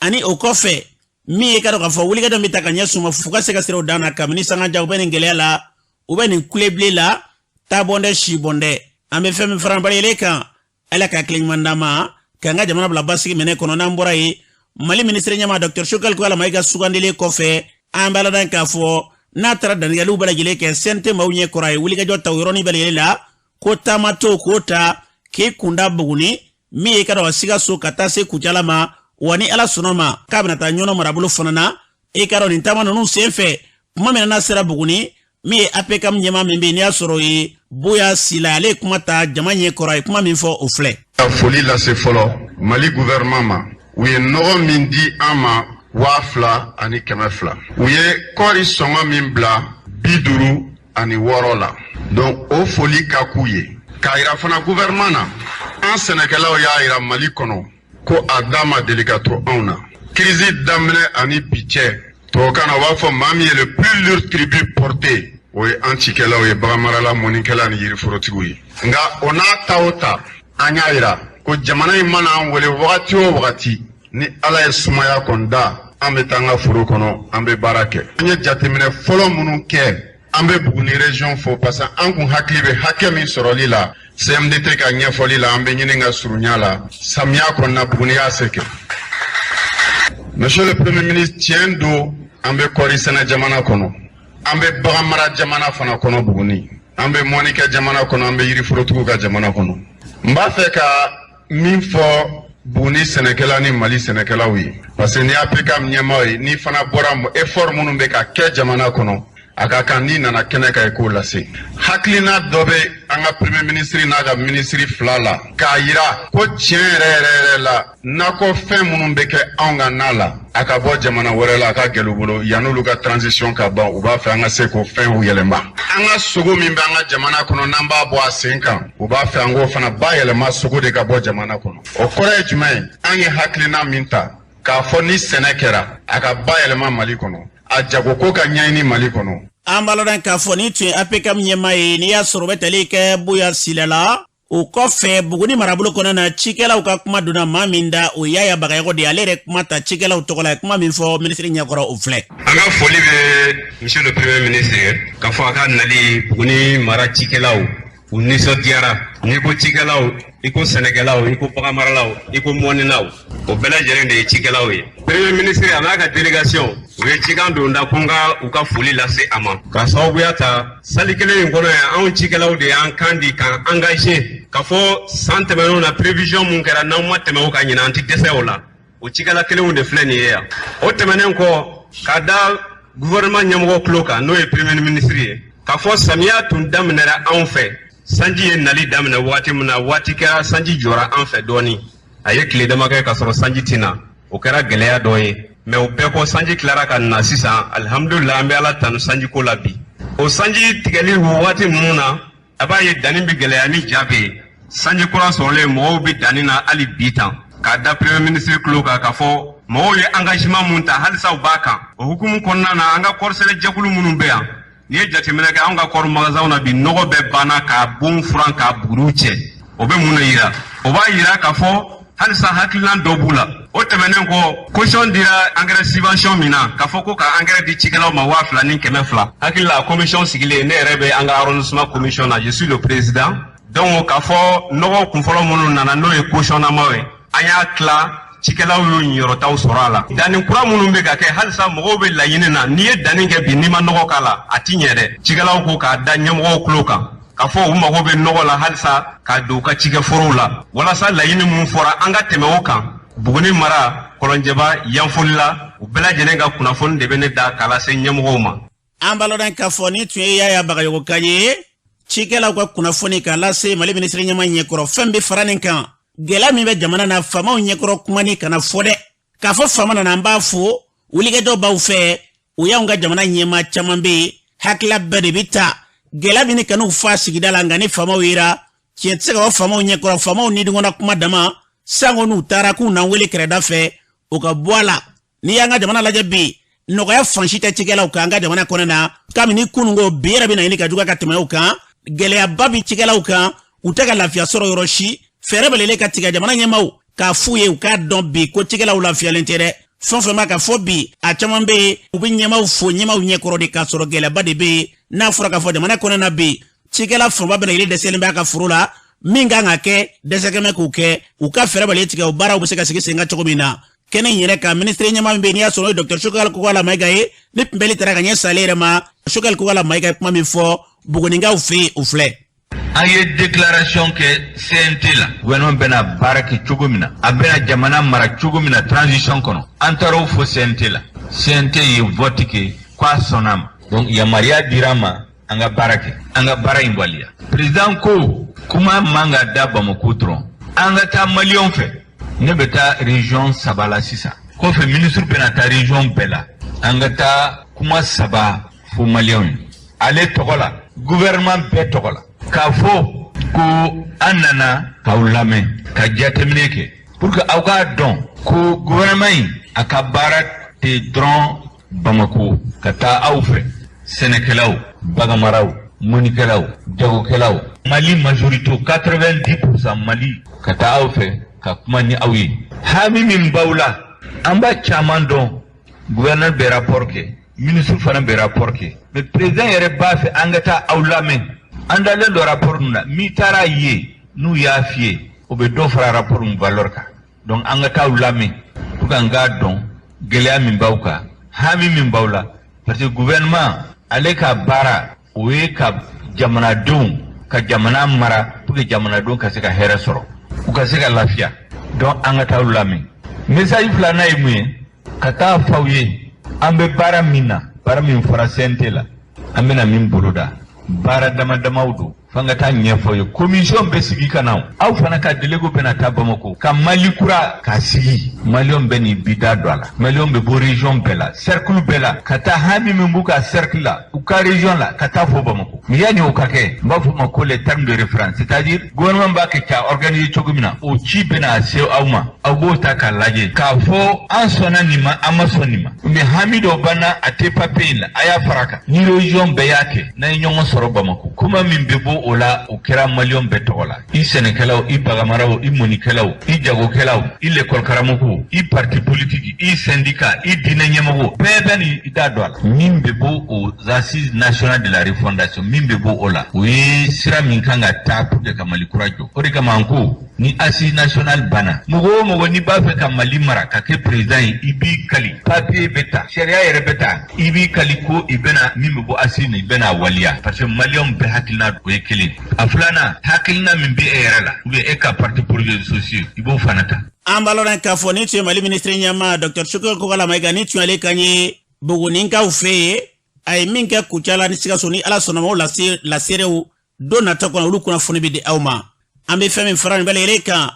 Ani o kɔfɛ, min ye ka dɔn k'a fɔ wulikajɔ bɛ ta ka ɲɛsin u ma fo ka se ka sira u dan na. Kabini sangaja, u bɛ nin gɛlɛya la, u bɛ nin kulebile la, taa bɔn dɛ, si bɔn dɛ. An bɛ fɛn min fara bali kan, Ala ka tile ɲuman d'an ma, k'an ka jamana bila basigi minɛ kɔnɔ. N'an bɔra yen, Mali minisiri ɲɛmaa Dr Choguel Kokalla Maïga sugandilen kɔfɛ, an b'a ladan k'a fɔ n'a taara dantigɛliw bɛɛ lajɛlen kɛ CNT maaw ɲɛ kɔrɔ, a ye wulikajɔ ta o yɔrɔnin bɛɛ lajɛlen la ko taama to k'o ta k'i kunda Buguni, min ye ka dɔn Sikaso ka taa se Kucala ma. Wa ni Ala sɔnna ma, k'a bɛna taa Ɲɔnɔ marabolo fana na. I ka dɔn nin taama ninnu sen fɛ, kuma min n'a sera Buguni, min ye APCAM ɲɛmaa min bɛ yen, n'i y'a sɔrɔ o ye Boya Sila, ale ye kuma ta jama ɲɛ kɔrɔ. A ye kuma min fɔ, o filɛ. Ka foli lase fɔlɔ Mali gouvernement ma. U ye nɔgɔ min di an ma, 2200. U ye kɔɔri sɔngɔ min bila 56 la, donc o foli ka k'u ye. K'a yira fana gouvernement na, an sɛnɛkɛlaw y'a yira Mali kɔnɔ ko a da ma deli ka to anw na. Crise daminɛ ani bi cɛ, tubabukan na u b'a fɔ maa min ye le plus lourd tribut porté, o ye an cikɛlaw ye, baganmarala, mɔnikɛla ni yiriforotigiw ye. Nka o n'a ta o ta, an y'a yira ko jamana in mana an wele wagati o wagati, ni Ala ye sumaya kɔni da, an bɛ taa an ka foro kɔnɔ, an bɛ baara kɛ. An ye jateminɛ fɔlɔ minnu kɛ, an bɛ Buguni région fo, parce que an kun hakili bɛ hakɛ min sɔrɔli la CMDT ka ɲɛfɔli la, an bɛ ɲini ka surunya la. Samiya kɔnɔna, Buguni y'a se kɛ. Monsieur le Premier ministre, tiɲɛ don, an bɛ kɔɔri sɛnɛ jamana kɔnɔ, an bɛ bagan mara jamana fana kɔnɔ Buguni, an bɛ mɔnikɛ jamana kɔnɔ, an bɛ yiriforotigiw ka jamana kɔnɔ. N b'a fɛ ka min fɔ Buguni sɛnɛkɛla ni Mali sɛnɛkɛlaw ye, parce que ni APCAM ɲɛmaaw ye, n'i fana bɔra effort minnu bɛ ka kɛ jamana kɔnɔ, a ka kan n'i nana kɛnɛ kan i k'o lase. Hakilina dɔ bɛ an ka Premier ministre n'a ka ministre fila la k'a yira ko tiɲɛ yɛrɛ yɛrɛ yɛrɛ la, nakɔfɛn minnu bɛ kɛ anw ka na la, a ka bɔ jamana wɛrɛ la, a ka gɛlɛ u bolo. Yan'olu ka transition ka ban, u b'a fɛ an ka se k'o fɛnw yɛlɛma. An ka sogo min bɛ an ka jamana kɔnɔ, n'an b'a bɔ a sen kan, u b'a fɛ an k'o fana bayɛlɛma, sogo de ka bɔ jamana kɔnɔ. O kɔrɔ ye jumɛn ye? An ye hakilina min ta k'a fɔ ni sɛnɛ kɛra, a ka bayɛlɛma Mali kɔnɔ, a jagoko ka ɲɛɲini Mali kɔnɔ. An b'a lɔn k'a fɔ ni tun ye APCAM ɲɛmaa ye, n'i y'a sɔrɔ o bɛ tali kɛ Boya Sila la. O kɔfɛ, Buguni marabolo kɔnɔna na, cikɛlaw ka kuma donna maa min da, o Yaya Bagayɔgɔ de ye. Ale yɛrɛ kuma ta cikɛlaw tɔgɔ la. Ye kuma min fɔ minisiri ɲɛkɔrɔ, o filɛ. An ka foli bɛ monsieur le Premier ministre ye, k'a fɔ a ka nali Buguni mara, cikɛlaw u nisɔndiyara. N'i ko cikɛlaw, i ko sɛnɛkɛlaw, i ko baganmaralaw, i ko mɔninaw, o bɛɛ lajɛlen de ye cikɛlaw ye. Premier ministre a n'a ka délégation, u ye cikan don da ko n ka u ka foli lase a ma, ka sababuya ta sali kelen in kɔnɔ yan. Anw cikɛlaw de y'an kan di k'an engagé k'a fɔ san tɛmɛnenw na, prévision mun kɛra, n'anw ma tɛmɛ o kan ɲinan, an ti dɛsɛ o la. O cikɛla kelenw de filɛ nin ye yan. O tɛmɛnen kɔ, ka da gouvernement ɲɛmɔgɔ tulo kan, n'o ye premier ministre ye, k'a fɔ samiya tun daminɛra anw fɛ. Sanji ye nali daminɛ waati min na, waati kɛra sanji jɔra an fɛ dɔɔni, a ye tile dama kɛ k'a sɔrɔ sanji tɛ na. O kɛra gɛlɛya dɔ ye, mais o bɛɛ kɔ, sanji tilara ka na sisan. Alihamudulila, an bɛ Ala tanu sanjiko la bi. O sanji tigɛli o waati ninnu na, a b'a ye danni bɛ gɛlɛya ni ja bɛ yen. Sanji kura sɔrɔlen, mɔgɔw bɛ danni na hali bi tan. K'a da premier ministre tulo kan k'a fɔ mɔgɔw ye engagement mun ta, halisa u b'a kan. O hukumu kɔnɔna na, an ka kɔɔrisɛnɛ jɛkulu minnu bɛ yan, n'i ye jateminɛ kɛ anw ka kɔɔri magasinw na bi, nɔgɔ bɛɛ banna k'a bon furan k'a buguriw cɛ. O bɛ mun de yira? O b'a yira k'a fɔ halisa hakilinan dɔ b'u la. O tɛmɛnen kɔ, caution dira engrais subvention min na, k'a fɔ ko ka engrais di cikɛlaw ma 2200, hakili la commission sigilen, ne yɛrɛ bɛ an ka arrondissement commission na, je suis le président. Donc k'a fɔ nɔgɔ kunfɔlɔ minnu nana, n'o ye caution namaw ye, an y'a tila, cikɛlaw y'u ɲiyɔrɔtaw sɔrɔ a la. Danni kura minnu bɛ ka kɛ, halisa mɔgɔw bɛ laɲini na. N'i ye danni kɛ bi, n'i ma nɔgɔ k'a la, a ti ɲɛ dɛ. Cikɛlaw ko k'a da ɲɛmɔgɔw tulo kan k'a fɔ u mago bɛ nɔgɔ la halisa k'a don u ka cikɛforow la, walasa laɲini mun fɔra, an ka tɛmɛ o kan. Buguni mara, Kɔlɔnjɛba, Yanfolila, u bɛɛ lajɛlen ka kunnafoni de bɛ ne da k'a lase ɲɛmɔgɔw ma. An b'a lɔn k'a fɔ ni tun ye Yaya Bagayogo kan ye, cikɛlaw ka kunnafoni k'a lase Mali minisiri ɲɛmaa ɲɛkɔrɔ. Fɛn bɛ fara nin kan, gɛlɛya min bɛ jamana na, faamaw ɲɛkɔrɔ kumani kana fɔ dɛ. K'a fɔ faama nana, an b'a fo, wulikajɔ b'aw fɛ. O y'anw ka jamana ɲɛmaa caman bɛ yen, hakilila bɛɛ de bɛ ta gɛlɛya min kan'u fa sigida la. Nka ni faamaw yera, tiɲɛ tɛ se ka fɔ faamaw ɲɛkɔrɔ, faamaw nidungɔnna kuma dama sango n'u taara k'u n'an wele kɛrɛda fɛ, o ka bɔ a la. N'i y'an ka jamana lajɛ bi, nɔgɔya fan si tɛ cikɛlaw kan an ka jamana kɔnɔ na. Kabini kununko, bi yɛrɛ bɛ na ɲini ka juguya ka tɛmɛ o kan. Gɛlɛyaba bɛ cikɛlaw kan, u tɛ ka lafiya sɔrɔ yɔrɔ si. Fɛɛrɛ belebele ka tigɛ jamana ɲɛmaaw k'a f'u ye, u k'a dɔn bi ko cikɛlaw lafiyalen tɛ dɛ. Fɛn o fɛn b'a ka fɔ bi, a caman bɛ yen, u bɛ ɲɛmaaw fo ɲɛmaaw ɲɛkɔrɔ de, k'a sɔrɔ gɛlɛyaba de bɛ yen. N'a fɔra k'a fɔ jamana kɔnɔ na bi, cikɛla fanba bɛɛ lajɛlen dɛsɛlen b'a ka foro la, min kan ka kɛ, dɛsɛ kɛmɛ k'o kɛ. U ka fɛɛrɛ bali tigɛ, o baaraw bɛ se ka sigi sen kan cogo min na. Kɛnɛ in yɛrɛ kan, minisiri ɲɛmaa min bɛ yen, n'i y'a sɔrɔ o ye Dr Choguel Kokalla Maïga ye, ni kunbɛli taara ka ɲɛ sale yɛrɛ ma, Choguel Kokalla Maïga ye kuma min fɔ Buguninkaw fɛ yen, o filɛ. An ye déclaration kɛ CNT la, gouvernement bɛna baara kɛ cogo min na, a bɛna jamana mara cogo min na transition kɔnɔ. An taara o fɔ CNT la. CNT ye vote kɛ k'a sɔnna a ma. Donc yamaruya dira an ma an ka baara kɛ, an ka baara in waleya. Président ko kuma man ka da Bamako dɔrɔn, an ka taa maliyɛnw fɛ. Ne bɛ taa région saba la sisan, kɔfɛ ministre bɛna taa région bɛɛ la. An ka taa kuma saba fo maliyɛnw ye ale tɔgɔ la, gouvernement bɛɛ tɔgɔ la, k'a fɔ ko an nana k'aw lamɛn, ka jateminɛ kɛ pour que aw k'a dɔn ko gouvernement in a ka baara tɛ dɔrɔn Bamako ka taa aw fɛ, sɛnɛkɛlaw, baganmaraw, mɔnikɛlaw, jagokɛlaw, Mali majorité 90% Mali, ka taa aw fɛ ka kuma ni aw ye. Hami min b'aw la, an b'a caman dɔn. Gouverneur bɛ rapport kɛ, ministre fana bɛ rapport kɛ, mais président yɛrɛ b'a fɛ an ka taa aw lamɛn. An dalen don rapport ninnu na. N'i taara ye, n'u y'a f'i ye, o bɛ dɔ fara rapport ninnu valeur kan. Donc an ka taa aw lamɛn pour que an k'a dɔn gɛlɛya min b'aw kan, hami min b'aw la, parce que gouvernement ale ka baara, o ye ka jamanadenw ka jamana mara pour que jamanadenw ka se ka hɛrɛ sɔrɔ, u ka se ka lafiya. Donc an ka taa aw lamɛn. Message filanan ye mun ye? Ka taa f'aw ye an bɛ baara min na, baara min fɔra CNT la, an bɛna min boloda, baara dama damaw don. F'an ka taa ɲɛfɔ ye. Commission bɛ sigi ka na, aw fana ka délégué bɛna taa Bamako ka Mali kura k'a sigi. Maliyɛnw bɛ nin bi da don a la. Maliyɛnw bɛ bɔ région bɛɛ la, cercle bɛɛ la, ka taa hami min b'u ka cercle la, u ka région la, ka taa fɔ Bamako. Mais yanni o ka kɛ, n b'a fɔ o ma ko les termes de référence, c'est-à-dire gouvernement b'a kɛ k'a organiser cogo min na, o ci bɛna se aw ma, aw b'o ta k'a lajɛ k'a fɔ an sɔnna nin ma, an ma sɔn nin ma, mais hami dɔ b'an na, a tɛ papier in la, a y'a fara a kan. Ni région bɛɛ y'a kɛ, n'an ye ɲɔgɔn sɔrɔ Bamako, kuma min bɛ bɔ o la, o kɛra maliyɛnw bɛɛ tɔgɔ la, i sɛnɛkɛlaw, i baganmaraw, i mɔnikɛlaw, i jagokɛlaw, i lekɔli karamɔgɔw, i parti politique, i syndicat, i diinɛ ɲɛmɔgɔ, bɛɛ bɛ n'i da don a la. Min bɛ bɔ aux assises nationales de la refondation, min bɛ bɔ o la, o ye sira min kan ka taa pour que ka Mali kura jɔ. O de kama an ko ni assise nationale banna, mɔgɔ o mɔgɔ n'i b'a fɛ ka Mali mara ka kɛ président ye, i b'i kali, papier bɛ ta, sariya yɛrɛ bɛ ta, i b'i kali ko i bɛna min bɛ bɔ assise na, i bɛna a waleya, parce que maliyɛnw bɛɛ hakilina o ye kelen. A filanan, hakilina min bɛ e yɛrɛ la ou bien e ka parti projet sociaux, i b'o fana ta. An b'a lɔn k'a fɔ ni tun ye Mali minisiri ɲɛmaa Dr Choguel Kokalla Maïga, ni tun y'ale kan ye. Bugunikaw fɛ yen a ye min kɛ Kucala ni Sikaso ni Ala sɔnna ma o laserew don nata kɔnɔ olu kunnafoni bɛ di aw ma. An bɛ fɛn min fara nin bɛɛ lajɛlen kan,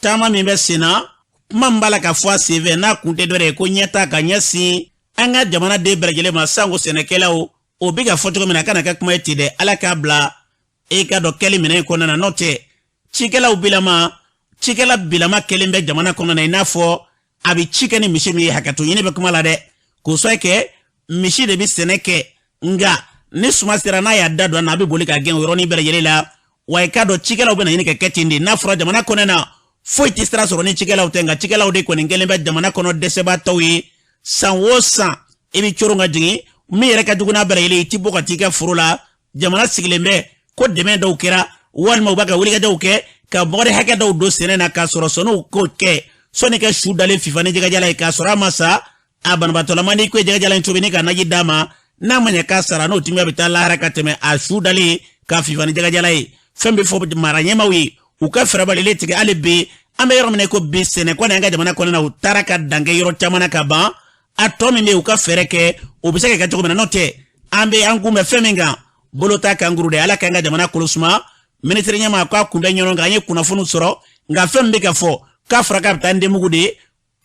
taama min bɛ sen na, kuma min b'a la ka fɔ a senfɛ n'a kun tɛ dɔwɛrɛ ye ko ɲɛtaa ka ɲɛsin an ka jamanaden bɛɛ lajɛlen ma, sanko sɛnɛkɛlaw, o bɛ ka fɔ cogo min na a kana kɛ kuma ye ten dɛ, Ala k'a bila e ka dɔn kɛli minɛn kɔnɔna na. N'o tɛ cikɛlaw bilama, cikɛla bilama kɛlen bɛ jamana kɔnɔna na i n'a fɔ a bɛ ci kɛ ni misi min ye. Hakɛto ɲini bɛ kuma la dɛ, k'o sababu kɛ misi de bɛ sɛnɛ kɛ, nka ni suma sera n'a y'a da don a na, a bɛ boli ka gɛn o yɔrɔnin bɛɛ lajɛlen la. Wa i k'a dɔn cikɛlaw bɛna ɲini ka kɛ ten de. N'a fɔra jamana kɔnɔna na foyi tɛ sira sɔrɔ ni cikɛlaw tɛ, nka cikɛlaw de kɔni kɛlen bɛ jamana kɔnɔ dɛsɛbaatɔw ye. San o san i bɛ coron ka jigin, min yɛrɛ ka jugu n'a bɛɛ lajɛlen, i ti bɔ ka t'i ka foro la. Jamana sigilen bɛ ko dɛmɛ dɔw kɛra walima u b'a ka wulikajɔw kɛ ka bɔgɔden hakɛ dɔw don sɛnɛ na, k'a sɔrɔ sɔnniw k'o kɛ sɔnni ka su dalen fifa ni jɛgɛjala ye, k'a sɔrɔ a ma sa. A banabaatɔlama n'i ko ye jɛgɛjala in tobi ni ka naji d'a ma, n'a ma ɲɛ k'a sara, n'o timiya bɛ taa lahara ka tɛmɛ a su dalen ka fifa ni jɛgɛjala ye. Fɛn bɛ fɔ mara ɲɛmaaw ye u ka fɛɛrɛbalilen tigɛ. Hali bi an bɛ yɔrɔ min na ko bi, sɛnɛ kɔni an ka jamana kɔnɔna na, u taara ka dan kɛ yɔrɔ caman na ka ban. A tɔ min bɛ yen, u ka fɛɛrɛ kɛ o bɛ se ka kɛ cogo min na. N'o tɛ an bɛ an kunbɛn fɛn min kan, bolo t'a kan kuru dɛ. Ala k'an ka jamana kolo suma. Minisiri ɲɛmaa k'a kun bɛ ɲɔgɔn kan, an ye kunnafoniw sɔrɔ, nka fɛn min bɛ ka fɔ k'a fɔra k'a bɛ taa Ntemugu de ye,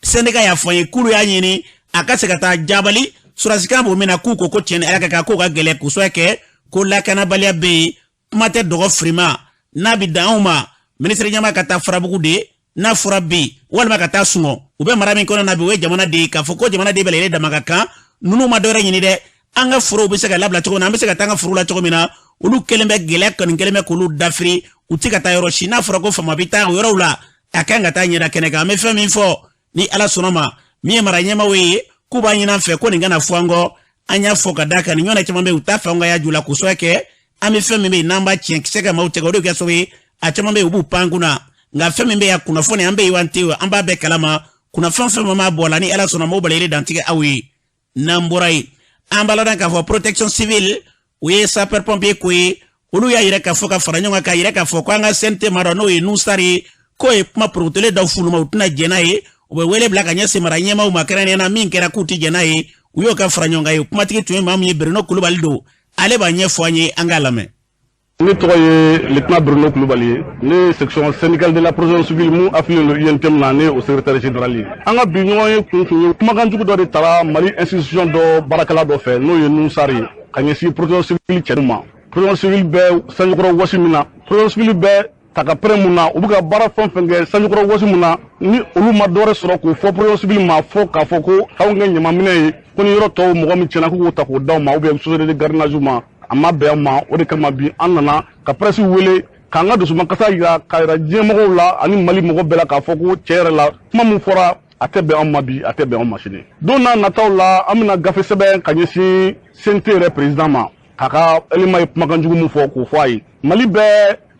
sɛndika y'a fɔ an ye k'olu y'a ɲini a ka se ka taa Jabali. Surasikan b'o min na, k'u ko ko tiɲɛ ni Ala ka kan k'o ka gɛlɛn, k'o sababu kɛ ko lakanabaliya bɛ yen. Kuma tɛ dɔgɔ firima n'a bɛ dan anw ma. Minisiri ɲɛmaa ka taa Farabugu de n'a fɔra bi, walima ka taa Sungɔ. U bɛ mara min kɔnɔ na bi, o ye jamana de ye. K'a fɔ ko jamana den bɛɛ lajɛlen dama ka kan, ninnu ma dɔwɛrɛ ɲini dɛ, an ka forow bɛ se ka labila cogo min na, an bɛ se ka taa an ka foro la cogo min na. Olu kɛlen bɛ gɛlɛya kɔni kɛlen bɛ k'olu dafiri, u tɛ ka taa yɔrɔ si. N'a fɔra ko faama bɛ taa o yɔrɔw la, a kan ka taa ɲɛda kɛnɛ kan. An bɛ fɛn min fɔ ni Ala sɔnna ma, min ye mara ɲɛmaaw ye, k'u b'a ɲini an fɛ ko nin kana fɔ an kɔ. An y'a fɔ ka d'a kan nin ɲɔgɔnna caman bɛ yen, u t'a fɛ an ka y'a ju la, k'o sababu kɛ an bɛ fɛn min bɛ yen n'an b'a tiɲɛ kisɛ ka maaw tigɛ, o de bɛ kɛ sababu ye a caman bɛ yen u b'u pan kunna. Nka fɛn min bɛ yan, kunnafoni an bɛ yen an tɛ yen, an b'a bɛɛ kalama. Kunnafɛn fɛn fɛn b'a bɔ a la, ni Ala sɔnna m'o bali dantigɛ aw ye. N'an bɔra yen, an b'a ladɔn k'a fɔ protection civile, o ye sapeur pompier ko ye. Olu y'a yira k'a fɔ ka fara ɲɔgɔn kan k'a yira k'a fɔ ko an ka CNT maa dɔ, n'o ye Nusar ye, k'o ye kuma porokotolen dɔw f'olu ma, u tɛna jɛn n'a ye. U bɛ wele bila ka ɲɛsin mara ɲɛmaaw ma, kɛrɛnkɛrɛnnenya na min kɛra k'u tɛ jɛn n'a ye. U y'o ka fara ɲɔgɔn kan ye. Kumatigi tun ye maa min ye, Bruno Kulubali don, ale b'a ɲɛfɔ an ye, an k'a lamɛn. Ne tɔgɔ ye lieutenant Bruno Kulubali ye. Ne ye section syndicale de la protection civile mun affilié don UNTM na, ne ye o secrétaire général ye. An ka bi ɲɔgɔn ye kun tun ye kumakan jugu dɔ de tara Mali institution dɔ baarakɛla dɔ fɛ, n'o ye Nusar ye, ka ɲɛsin protection civile cɛw ma. Protection civile bɛ sanjikɔrɔ wɔsi min na, protection civile bɛ ta ka pɛrɛn mun na, u bɛ ka baara fɛn fɛn kɛ sanjikɔrɔ wɔsi mun na, ni olu ma dɔwɛrɛ sɔrɔ k'o fɔ protection civile ma, fɔ k'a fɔ ko k'anw kɛ ɲamanminɛ ye, ko ni yɔrɔ tɔw mɔgɔ min tiɲɛna k'u k'o ta k'o d'aw ma, ou bien société de gardiennage ma, a ma bɛn an ma. O de kama bi an nana ka presse wele k'an ka dusumakasa yira, k'a yira diɲɛmɔgɔw la ani Mali mɔgɔ bɛɛ la, k'a fɔ ko tiɲɛ yɛrɛ la, kuma min fɔra, a tɛ bɛn anw ma bi, a tɛ bɛn anw ma sini. Don n'a nataw la, an bɛna gafe sɛbɛn ka ɲɛsin CNT yɛrɛ président ma, k'a ka élément ye kumakan jugu min fɔ, k'o fɔ a ye. Mali bɛ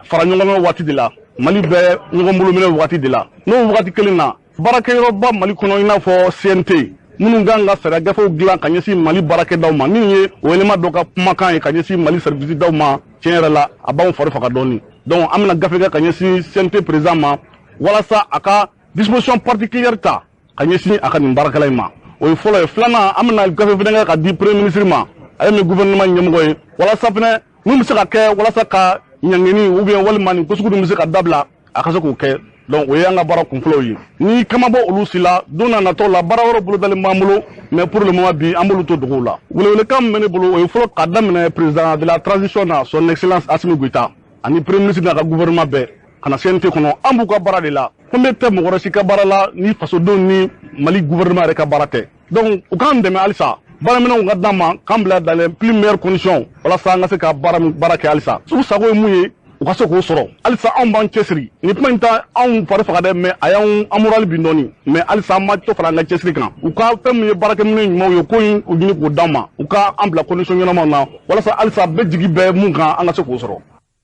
fara ɲɔgɔn kan waati de la, Mali bɛ ɲɔgɔn bolo minɛ waati de la. N'o wagati kelen na, baarakɛyɔrɔba Mali kɔnɔ, i n'a fɔ CNT, minnu kan ka sariya gafew dilan ka ɲɛsin Mali baarakɛdaw ma, min ye o élément dɔ ka kumakan ye ka ɲɛsin Mali service daw ma, tiɲɛ yɛrɛ la, a b'anw fari faga dɔɔni. Donc an bɛna gafe kɛ ka ɲɛsin CNT président ma, walasa a ka disposition particulière ta ka ɲɛsin a ka nin baarakɛla in ma. O ye fɔlɔ ye. Filanan, an bɛna gafe fɛnɛ kɛ ka di premier ministre ma, ale min ye gouvernement ɲɛmɔgɔ ye, walasa fɛnɛ min bɛ se ka kɛ walasa ka ɲangini ou bien walima nin ko sugu dun bɛ se ka dabila, a ka se k'o kɛ. Donc o ye an ka baara kunfɔlɔw ye. Ni kama bɔ olu si la, don n'a nataw la, baara wɛrɛw bolodalen b'an bolo, mais pour le moment bi, an b'olu to dogow la. Welewelekan min bɛ ne bolo, o ye fɔlɔ ka daminɛ président de la transition na, son excellence Assimi Goïta, ani premier ministre n'a ka gouvernement bɛɛ, ka na CNT kɔnɔ. An b'u ka baara de la. Ko ne tɛ mɔgɔ wɛrɛ si ka baara la ni fasodenw ni Mali gouvernement yɛrɛ ka baara tɛ. Donc u k'an dɛmɛ halisa, baaraminɛnw ka d'an ma, k'an bila dans les plus meilleures conditions, walasa an ka se ka baara baara kɛ halisa. U sago ye mun ye, u ka se k'o sɔrɔ. Halisa anw b'an cɛsiri. Nin kuma in ta anw fari faga dɛ, mais a y'anw an moral bin dɔɔni, mais halisa an ma to fara an ka cɛsiri kan. U ka fɛn min ye baarakɛminɛn ɲumanw ye, ko in u ɲini k'o d'an ma, u ka an bila condition ɲɛnamaw na, walasa halisa bɛɛ jigi bɛ mun kan, an ka se k'o sɔrɔ.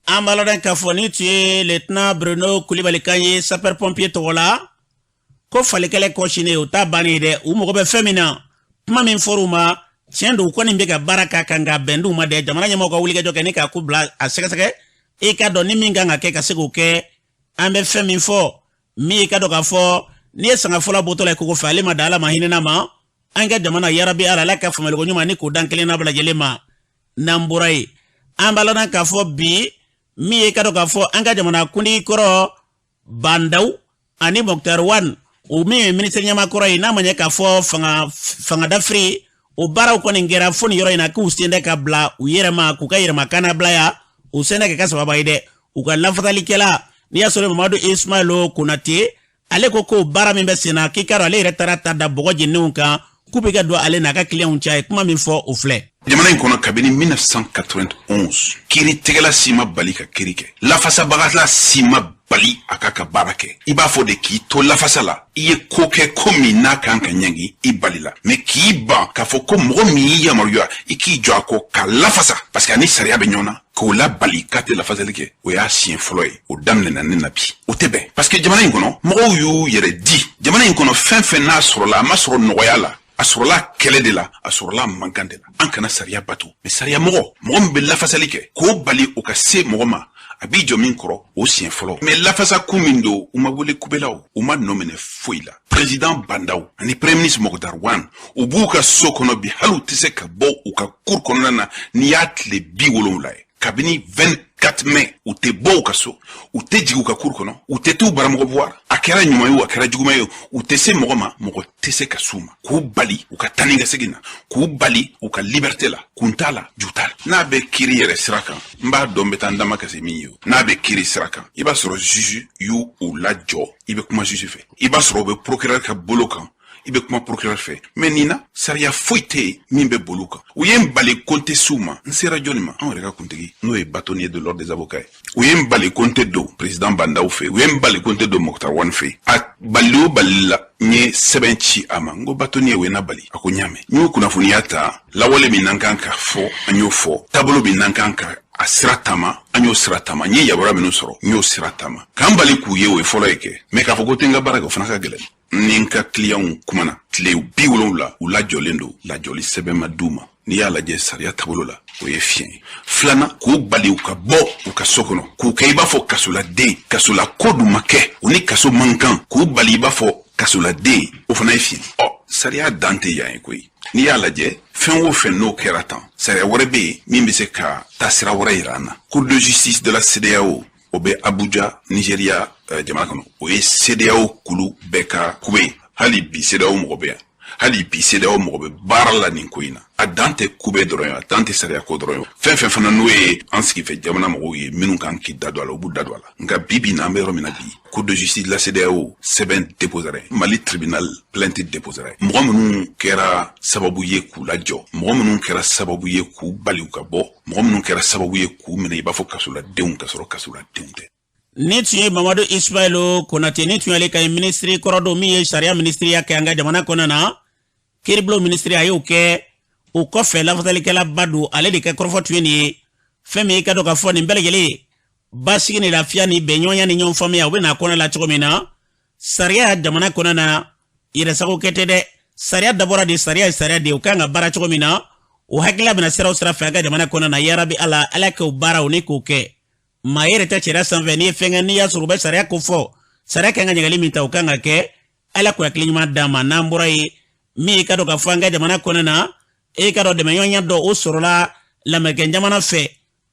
An b'a ladɔn k'a fɔ ni tun ye lieutenant Bruno Kulibali kan ye sapeur pompier tɔgɔ la, ko falikɛlɛ kɔsinen o t'a bannen ye dɛ. U mago bɛ fɛn min na, kuma min fɔr'u ma, tiɲɛ don, u kɔni bɛ ka baara k'a kan, ka bɛn d'u ma dɛ. Jamana ɲɛmɔgɔw ka wulikajɔ kɛ ni k'a ko bila a sɛgɛsɛgɛ, i ka dɔn ni min kan ka kɛ, ka se k'o kɛ. An bɛ fɛn min fɔ, min i ka dɔn k'a fɔ n'i ye sanga fɔlɔ bɔtɔ la i kogo fɛ, ale ma da Ala ma hinɛ ma. An ka jamana, yarabi Ala, Ala ka faamuyaliko ɲuman ni k'o dan kelenna bɛɛ lajɛlen ma. N'an bɔra yen, an b'a ladɔn k'a fɔ bi min ye ka dɔn k'a fɔ an ka jamana kuntigi kɔrɔ Bah N'Daw ani Moctar Ouane, o min ye minisiri ɲɛmaa kɔrɔ ye, n'a ma ɲɛ k'a fɔ fanga dafiri o baaraw kɔni kɛra fo nin yɔrɔ in na, k'u sen tɛ ka bila u yɛrɛ ma k'u ka yɛrɛma kannabila ya, u sen tɛ ka kɛ sababa ye dɛ. U ka lafasalikɛla, n'i y'a sɔrɔ Mamadu Ismaël Konate, ale ko ko baara min bɛ sen na, k'i k'a dɔn ale yɛrɛ taara ta da bɔgɔ jenilenw kan k'u bɛ ka don ale n'a ka kiliyanw cɛ. A ye kuma min fɔ, o filɛ. Jamana in kɔnɔ, kabini 1991, kiiritigɛla si ma bali ka kiiri kɛ, lafasabagala si ma bali a k'a ka baara kɛ. I b'a fɔ de k'i to lafasa la, i ye ko kɛ, ko min n'a kan ka ɲangi, i balila, mais k'i ban k'a fɔ ko mɔgɔ min y'i yamaruya i k'i jɔ a kɔ k'a lafasa, parce que a ni sariya bɛ ɲɔgɔn na, k'o labali k'a tɛ lafasali kɛ, o y'a siɲɛ fɔlɔ ye o daminɛna ne na bi. O tɛ bɛn, parce que jamana in kɔnɔ, mɔgɔw y'u yɛrɛ di. Jamana in kɔnɔ, fɛn fɛn n'a sɔrɔla, a ma sɔrɔ nɔgɔya la, a sɔrɔla kɛlɛ de la, a sɔrɔla mankan de la. An kana sariya bato, mais sariya mɔgɔ, mɔgɔ min bɛ lafasali kɛ, k'o bali o ka se mɔgɔ ma a b'i jɔ min kɔrɔ, o siɲɛ fɔlɔ. Mais lafasa kun min don, u ma wele kubelaw, u ma nɔ minɛ foyi la. Président Bah N'Daw ani Premier ministre Moctar Ouane, u b'u ka so kɔnɔ bi, hali u tɛ se ka bɔ u ka cour kɔnɔna na. N'i y'a tile 70 ye, kabini 24 mai, u tɛ bɔ u ka so, u tɛ jigin u ka cour kɔnɔ, u tɛ t'u baramɔgɔ voir. A kɛra ɲuman ye o, a kɛra juguman ye, u tɛ se mɔgɔ ma, mɔgɔ tɛ se ka s'u ma. K'u bali u ka taa ni ka segin na, k'u bali u ka liberté la, kun t'a la, ju t'a la. N'a bɛ kiiri yɛrɛ sira kan, n b'a dɔn n bɛ taa n dama kasi min ye o. N'a bɛ kiiri sira kan, i b'a sɔrɔ juge y'u u lajɔ, i bɛ kuma juge fɛ. I b'a sɔrɔ u bɛ procureur ka bolo kan, i bɛ kuma procureur fɛ. Mais nin na, sariya foyi tɛ yen min bɛ boli u kan. U ye n bali ko n tɛ s'u ma. N sera jɔnni ma? Anw yɛrɛ ka kuntigi, n'o ye bâtonnier de l'ordre des avocats ye. U ye n bali ko n tɛ don président Bah N'Daw fɛ, u ye n bali ko n tɛ don Moctar Ouane fɛ. A bali o bali la, n ye sɛbɛn ci a ma, n ko bâtonnier, o ye na bali. A ko n y'a mɛn. N y'o kunnafoniya ta. Lawale min n'an kan ka fɔ, an y'o fɔ. Taabolo min n'an kan ka a sira taama, an y'o sira taama. N ye yamaruya minnu sɔrɔ, n y'o sira taama. K'an bali k'u ye, o ye fɔlɔ ye kɛ. Mais k'a fɔ ko tɛ n ka baara kɛ, o fana ka gɛlɛn. Ni n ka kiliyanw kumana, tile 70 u lajɔlen don, lajɔli sɛbɛn ma d'u ma. N'i y'a lajɛ sariya taabolo la, o ye fiɲɛ ye. Filanan, k'u bali u ka bɔ u ka so kɔnɔ, k'u kɛ i b'a fɔ kasoladen, kasola ko dun ma kɛ, u ni kaso man kan, k'u bali i b'a fɔ kasoladen, o fana ye fiɲɛ. Ɔ, sariya dan tɛ yan ye koyi. N'i y'a lajɛ, fɛn o fɛn n'o kɛra tan, sariya wɛrɛ bɛ yen min bɛ se ka taa sira wɛrɛ yira an na. Cour de justice de la CEDEAO, o bɛ Abuja, Nigeria jamana kɔnɔ. O ye CEDEAO kulu bɛɛ ka kube ye. Hali bi CEDEAO mɔgɔ bɛ yan, hali bi CEDEAO mɔgɔ bɛ baara la nin ko in na. A dan tɛ kube dɔrɔn ye, a dan tɛ sariya ko dɔrɔn ye. Fɛn fɛn fana n'o ye an sigifɛ jamana mɔgɔw ye minnu kan k'i da don a la, u b'u da don a la. Nka bi bi na, an bɛ yɔrɔ min na bi, Cour de justice de la CEDEAO, sɛbɛn déposera, Mali tribunal plainte déposera. Mɔgɔ minnu kɛra sababu ye k'u lajɔ, mɔgɔ minnu kɛra sababu ye k'u bali u ka bɔ, mɔgɔ minnu kɛra sababu ye k'u minɛ i b'a fɔ kasoladenw, ka sɔrɔ kasoladenw tɛ. Ni tun ye Mamadu Ismaël Konate, ni tun y'ale ka minisiri kɔrɔ don min ye sariya minisiriya kɛ an ka jamana kɔnɔ na, kiiribulon minisiri, a y'o kɛ. O kɔfɛ, lafasalikɛlaba don. Ale de ka kɔrɔfɔ tun ye nin ye. Fɛn min ye ka dɔn k'a fɔ nin bɛɛ lajɛlen, basigi ni lafiya ni bɛnɲɔgɔnya ni ɲɔgɔn faamuya, u bɛ n'a kɔnɔ la cogo min na, sariya jamana kɔnɔ na, yɛrɛsago kɛ tɛ dɛ. Sariya dabɔra de, sariya ye sariya de ye, u kan ka baara cogo min na, o hakilila bɛna siraw sira fɛ an ka jamana kɔnɔ na. Yarabi Ala, Ala k'o baaraw ni k'o kɛ. Maa yɛrɛ tɛ sariya sanfɛ. N'i ye fɛn kɛ, n'i y'a sɔrɔ u bɛ sariya ko fɔ, sariya kan ka ɲagali min ta, o kan ka kɛ. Ala k'o hakili ɲuman d'an ma. N'an bɔra yen, min ye ka dɔn k'a fɔ an ka jamana kɔnɔ na, e ka dɔn dɛmɛɲɔgɔnya dɔ o sɔrɔla lamɛrikɛn jamana fɛ,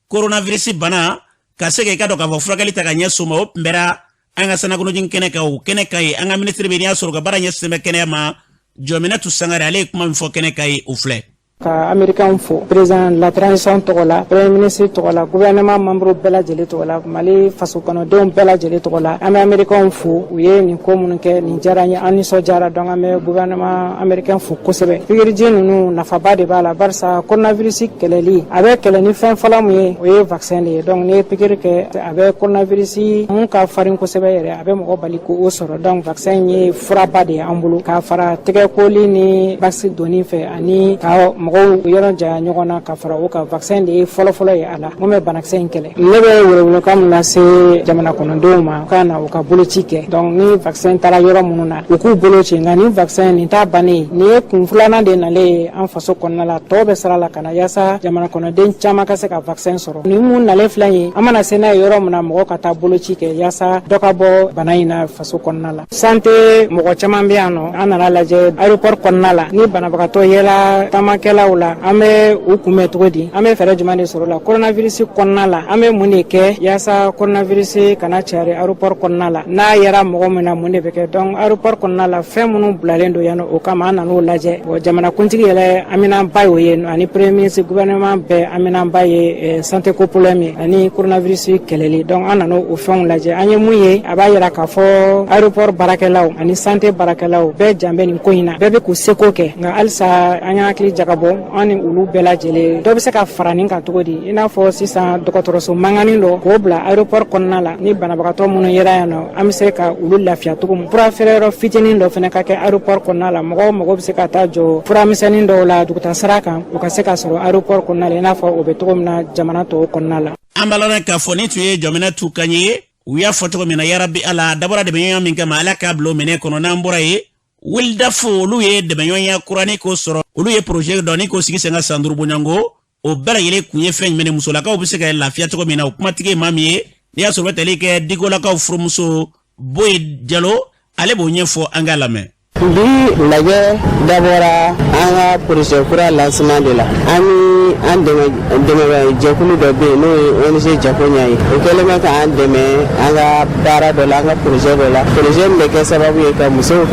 coronavirus bana ka se ka i ka dɔn k'a fɔ furakɛli ta ka ɲɛsin o ma, o tun bɛra an ka sanakɔnɔjigin kɛnɛ kan. O kɛnɛ kan ye, an ka minisiri bɛ, n'i y'a sɔrɔ ka baara ɲɛsinnen bɛ kɛnɛya ma, Jɔminɛtu Sangare, ale ye kuma min fɔ kɛnɛ kan ye, o filɛ. Ka Américain fo président de la transition tɔgɔ la, Premier ministre tɔgɔ la, gouvernement membre bɛɛ lajɛlen tɔgɔ la, Mali faso kɔnɔdenw bɛɛ lajɛlen tɔgɔ la, an bɛ Américain fo. U ye nin ko minnu kɛ, nin diyara n ye, an nisɔndiyara. Donc an bɛ gouvernement américain fo kosɛbɛ. Pikiriji ninnu, nafaba de b'a la, barisa coronavirus kɛlɛli, a bɛ kɛlɛ ni fɛn fɔlɔ min ye, o ye vaccin de ye. Donc n'i ye pikiri kɛ, a bɛ coronavirus mun ka farin kosɛbɛ yɛrɛ, a bɛ mɔgɔ bali k'o sɔrɔ. Donc vaccin ye furaba de ye an bolo, k'a fara tɛgɛkoli ni masque donni fɛ ani ka mɔgɔ Mɔgɔw yɔrɔ janya ɲɔgɔn na ka fara o kan, vaccin de ye fɔlɔfɔlɔ ye a la mun bɛ banakisɛ in kɛlɛ. Ne bɛ welewelekan min lase jamana kɔnɔdenw ma, ka na u ka boloci kɛ. Donc ni vaccin taara yɔrɔ minnu na, u k'u bolo ci. Nka ni vaccin nin t'a bannen ye, nin ye kun filanan de nalen ye an faso kɔnɔna la. Tɔw bɛ sira la ka na yaasa jamana kɔnɔden caman ka se ka vaccin sɔrɔ. Nin mun nalen filɛ ye, an mana se n'a ye yɔrɔ min na, mɔgɔ ka taa boloci kɛ yaasa dɔ ka bɔ bana in na faso kɔnɔna la. Santé mɔgɔ caman bɛ yan nɔ. An nana lajɛ aéroport kɔnɔna la, ni banabagatɔ yela taamakɛlaw la, an bɛ u kunbɛn cogo di? An bɛ fɛɛrɛ jumɛn de sɔrɔ la coronavirus kɔnɔna la? An bɛ mun de kɛ yaasa coronavirus kana cari aéroport kɔnɔna la? N'a yera mɔgɔ min na, mun de bɛ kɛ? Donc aéroport kɔnɔna la, fɛn minnu bilalen don yan nɔ, o kama an nan'o lajɛ. Bon, jamanakuntigi yɛrɛ haminanba y'o ye, ani premier ministre, gouvernement bɛɛ haminanba ye santé ko problème ye ani coronavirus kɛlɛli. Donc an nana o fɛnw lajɛ. An ye mun ye, a b'a yira k'a fɔ aéroport baarakɛlaw ani santé baarakɛlaw bɛɛ jan bɛ nin ko in na, bɛɛ bɛ k'u seko kɛ. Nka halisa an y'an hakili jagabɔ, an ni olu bɛɛ lajɛlen, dɔ bɛ se ka fara nin kan cogo di? I n'a fɔ sisan dɔgɔtɔrɔso mankannin dɔ k'o bila aéroport kɔnɔna la, ni banabagatɔ minnu yera yan nɔ, an bɛ se ka olu lafiya cogo min. Fura feereyɔrɔ fitinin dɔ fana ka kɛ aéroport kɔnɔna la, mɔgɔw mago bɛ se ka taa jɔ fura misɛnnin dɔw la duguta sira kan, o ka se ka sɔrɔ aéroport kɔnɔna la, i n'a fɔ o bɛ cogo min na jamana tɔw kɔnɔna la. An b'a lɔn k'a fɔ nin tun ye Jɔminɛ tu kan ye. U y'a fɔ cogo min na, yarabi Ala, dabɔra dɛmɛɲɔgɔnya min kama, Ala k'a bila o minɛ kɔnɔ. N'an bɔra yen, Wildaf, olu ye dɛmɛɲɔgɔnya kura ni k'o sɔrɔ. Olu ye projet dɔ ni k'o sigi sen kan san 5 bɔɲɔgɔnko. O bɛɛ lajɛlen kun ye fɛn jumɛn ye? Musolakaw bɛ se ka lafiya cogo min na. O kumatigi ye maa min ye, n'i y'a sɔrɔ bɛ tali kɛ Digolakaw furumuso Boye Jalo, ale b'o ɲɛfɔ, an k'a lamɛn. Bi lajɛ dabɔra an ka projet kura lancement de la. An ni an dɛmɛ jɛkulu dɔ bɛ yen, n'o ye ONG Jakoɲa ye. O kɛlen bɛ k'an dɛmɛ an ka baara dɔ la, an ka projet dɔ la, projet min bɛ kɛ sababu ye ka musow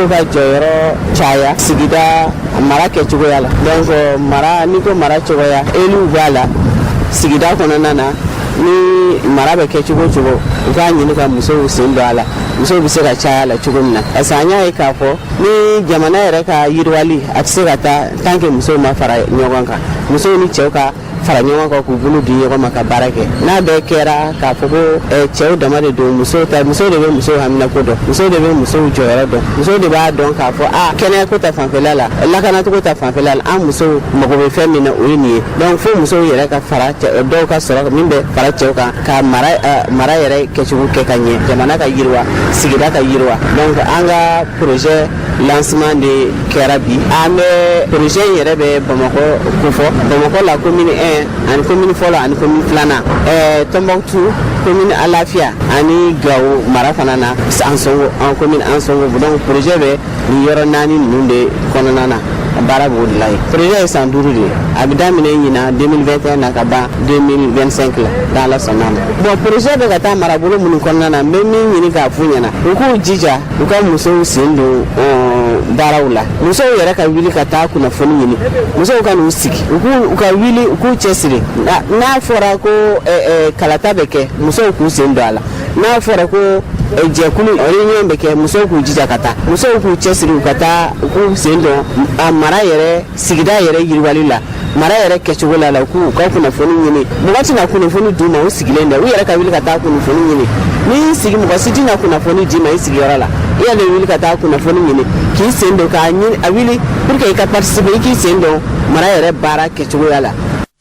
ka jɔyɔrɔ caya sigida mara kɛcogoya la. Donc mara, n'i ko mara cogoya, éluw b'a la sigida kɔnɔna na. Ni mara bɛ kɛ cogo o cogo, u k'a ɲini ka musow sen don a la, musow bɛ se ka caya la cogo min na, parce que an y'a ye k'a fɔ ni jamana yɛrɛ ka yiriwali, a tɛ se ka taa tant que musow ma fara ɲɔgɔn kan. Musow ni cɛw ka fara ɲɔgɔn kan, k'u bolo di ɲɔgɔn ma ka baara kɛ. N'a bɛɛ kɛra k'a fɔ ko cɛw dama de don, musow ta, musow de bɛ musow haminako dɔn, musow de bɛ musow jɔyɔrɔ dɔn, musow de b'a dɔn k'a fɔ a kɛnɛyako ta fanfɛla la, lakanacogo ta fanfɛla la, an musow mago bɛ fɛn min na, o ye nin ye. Donc fo musow yɛrɛ ka fara, dɔw ka sɔrɔ min bɛ fara cɛw kan ka mara yɛrɛ kɛcogo kɛ ka ɲɛ, jamana ka yiriwa, sigida ka yiriwa. Donc an ka projet lancement de kɛra bi. An bɛ projet in yɛrɛ bɛ Bamakɔ kofɔ, Bamakɔ la commune 1 ani commune fɔlɔ ani commune filanan, Tɔnbɔkutu commune Alafiya ani Gawo mara fana na, Ansongo, an commune Ansongo. Donc projet bɛ nin yɔrɔ naani ninnu de kɔnɔna na, baara b'o de la yen. Projet ye san 5 de ye, a bɛ daminɛ ɲinan 2021 na ka ban 2025 la, n'Ala sɔnna a ma. Bon, projet bɛ ka taa marabolo minnu kɔnɔna na, n bɛ min ɲini k'a f'u ɲɛna, u k'u jija u ka musow sen don baaraw la. Musow yɛrɛ ka wuli ka taa kunnafoni ɲini, musow ka n'u sigi, u k'u u ka wuli, u k'u cɛsiri. N'a fɔra ko kalata bɛ kɛ, musow k'u sen don a la. N'a fɔra ko jɛkulu réunion bɛ kɛ, musow k'u jija ka taa, musow k'u cɛsiri, u ka taa, u k'u sen don a mara yɛrɛ, sigida yɛrɛ yiriwali la, mara yɛrɛ kɛcogo la, u k'u ka kunnafoni ɲini. Mɔgɔ tɛna kunnafoni d'u ma, u sigilen dɛ, u yɛrɛ ka wuli ka taa kunnafoni ɲini. N'i y'i sigi, mɔgɔ si tɛna kunnafoni d'i ma i sigiyɔrɔ la. I yɛrɛ de wuli ka taa kunnafoni ɲini k'i sen don k'a ɲini, a wuli pour que i ka participer, i k'i sen don mara yɛrɛ baara kɛcogoya la.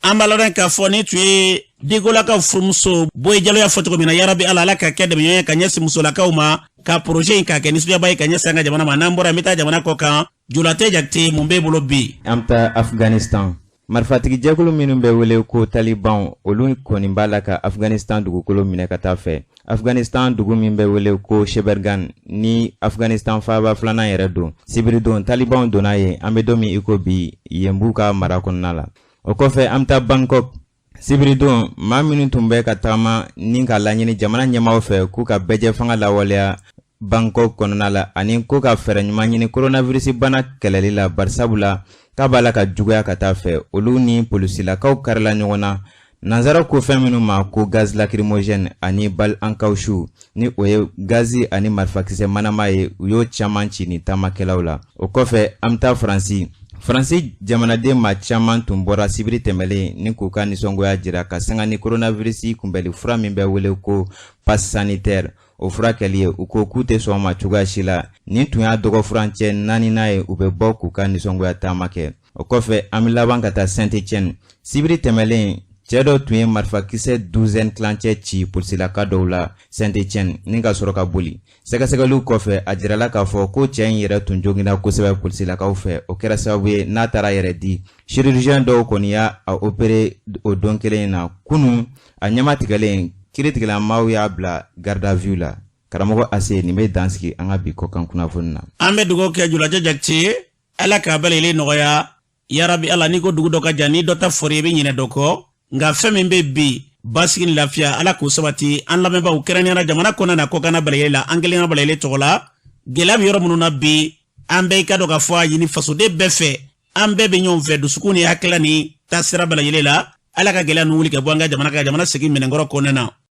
An b'a lɔn k'a fɔ nin tun ye Digolakaw furumuso Boye Jalo y'a fɔ cogo min na. Yarabi Ala, Ala ka kɛ dɛmɛɲɔgɔn ye ka ɲɛsin musolakaw ma, ka projet in k'a kɛ nisɔndiyaba ye ka ɲɛsin an ka jamana ma. N'an bɔra, an bɛ taa jamana kɔ kan. Jolatɛ Jakite, mun b'e bolo bi? An bɛ taa Afganistan. Marifatigi jɛkulu minnu bɛ wele ko Taliban, olu kɔni b'a la ka Afganistan dugukolo minɛ ka taa fɛ. Afganistan dugu min bɛ wele ko Shebergan, ni Afganistan faaba filanan yɛrɛ don, sibiridon Talibanw donna yen. An bɛ don min i ko bi, yen b'u ka mara kɔnɔna la. O kɔfɛ, an bɛ taa Bangkok. Sibiridon, maa minnu tun bɛ ka tagama ni ka laɲini jamana ɲɛmaaw fɛ k'u ka bɛɛjɛ fanga lawaleya Bangkok kɔnɔna la, ani ko ka fɛɛrɛ ɲuman ɲini coronavirus bana kɛlɛli la, barisabula k'a b'a la ka juguya ka taa fɛ, olu ni polisilakaw karila ɲɔgɔn na. Nansaraw ko fɛn minnu ma ko gaz lacrymogène ani balle en caoutchouc, ni o ye gazi ani marifakisɛ manama ye, u y'o caman ci nin taamakɛlaw la. O kɔfɛ, an bɛ taa Faransi. Faransi jamanaden maa caman tun bɔra sibiri tɛmɛlen ni k'u ka nisɔngoya jira ka sanga ni coronavirus kunbɛli fura min bɛ wele ko passe sanitaire, o fura kɛli ye. U ko k'u tɛ sɔn ma cogoya si la. Nin tun y'a dɔgɔfurancɛ naaninan ye u bɛ bɔ k'u ka nisɔngoya taama kɛ. O kɔfɛ, an bɛ laban ka taa Saint Etienne. Sibiri tɛmɛlen, cɛ dɔ tun ye marifakisɛ duzɛn tilancɛ ci polisilaka dɔw la Saint Etienne ni ka sɔrɔ ka boli. Sɛgɛsɛgɛliw kɔfɛ, a jirala k'a fɔ ko cɛ in yɛrɛ tun joginna kosɛbɛ polisilakaw fɛ. O kɛra sababu ye n'a taara yɛrɛ di. Chirurgien dɔw kɔni y'a a opéré o don kelen in na. Kunun, a ɲɛmatigɛlen, kiritigɛlamaaw y'a bila garde à vue la. Karamɔgɔ Ase, nin bɛ dan sigi an ka bi kɔkan kunnafoni na. An bɛ dugawu kɛ Julajɛ Jakite ye, Ala k'a bɛɛ lajɛlen nɔgɔya yarabi. Ala, n'i ko dugu dɔ ka jan, ni dɔ ta fɔri, i bɛ ɲinɛ dɔ kɔ. Nka fɛn min bɛ bi, basigi ni lafiya, Ala k'o sabati an lamɛnbaaw, kɛrɛnkɛrɛnnenya jamana kɔnɔ na, kɔkanna bɛɛ lajɛlen la. An kelenna bɛɛ lajɛlen tɔgɔ la, gɛlɛya bɛ yɔrɔ minnu na bi, an bɛɛ i ka dɔn k'a fɔ a ɲini fasoden bɛɛ fɛ, an bɛɛ bɛ ɲɔgɔn fɛ dusukun ni hakilila ni taasira bɛɛ lajɛlen la. Ala ka gɛlɛya ninnu wuli ka bɔ an ka jamana ka jamana segin minɛnkɔrɔ kɔnɔna na.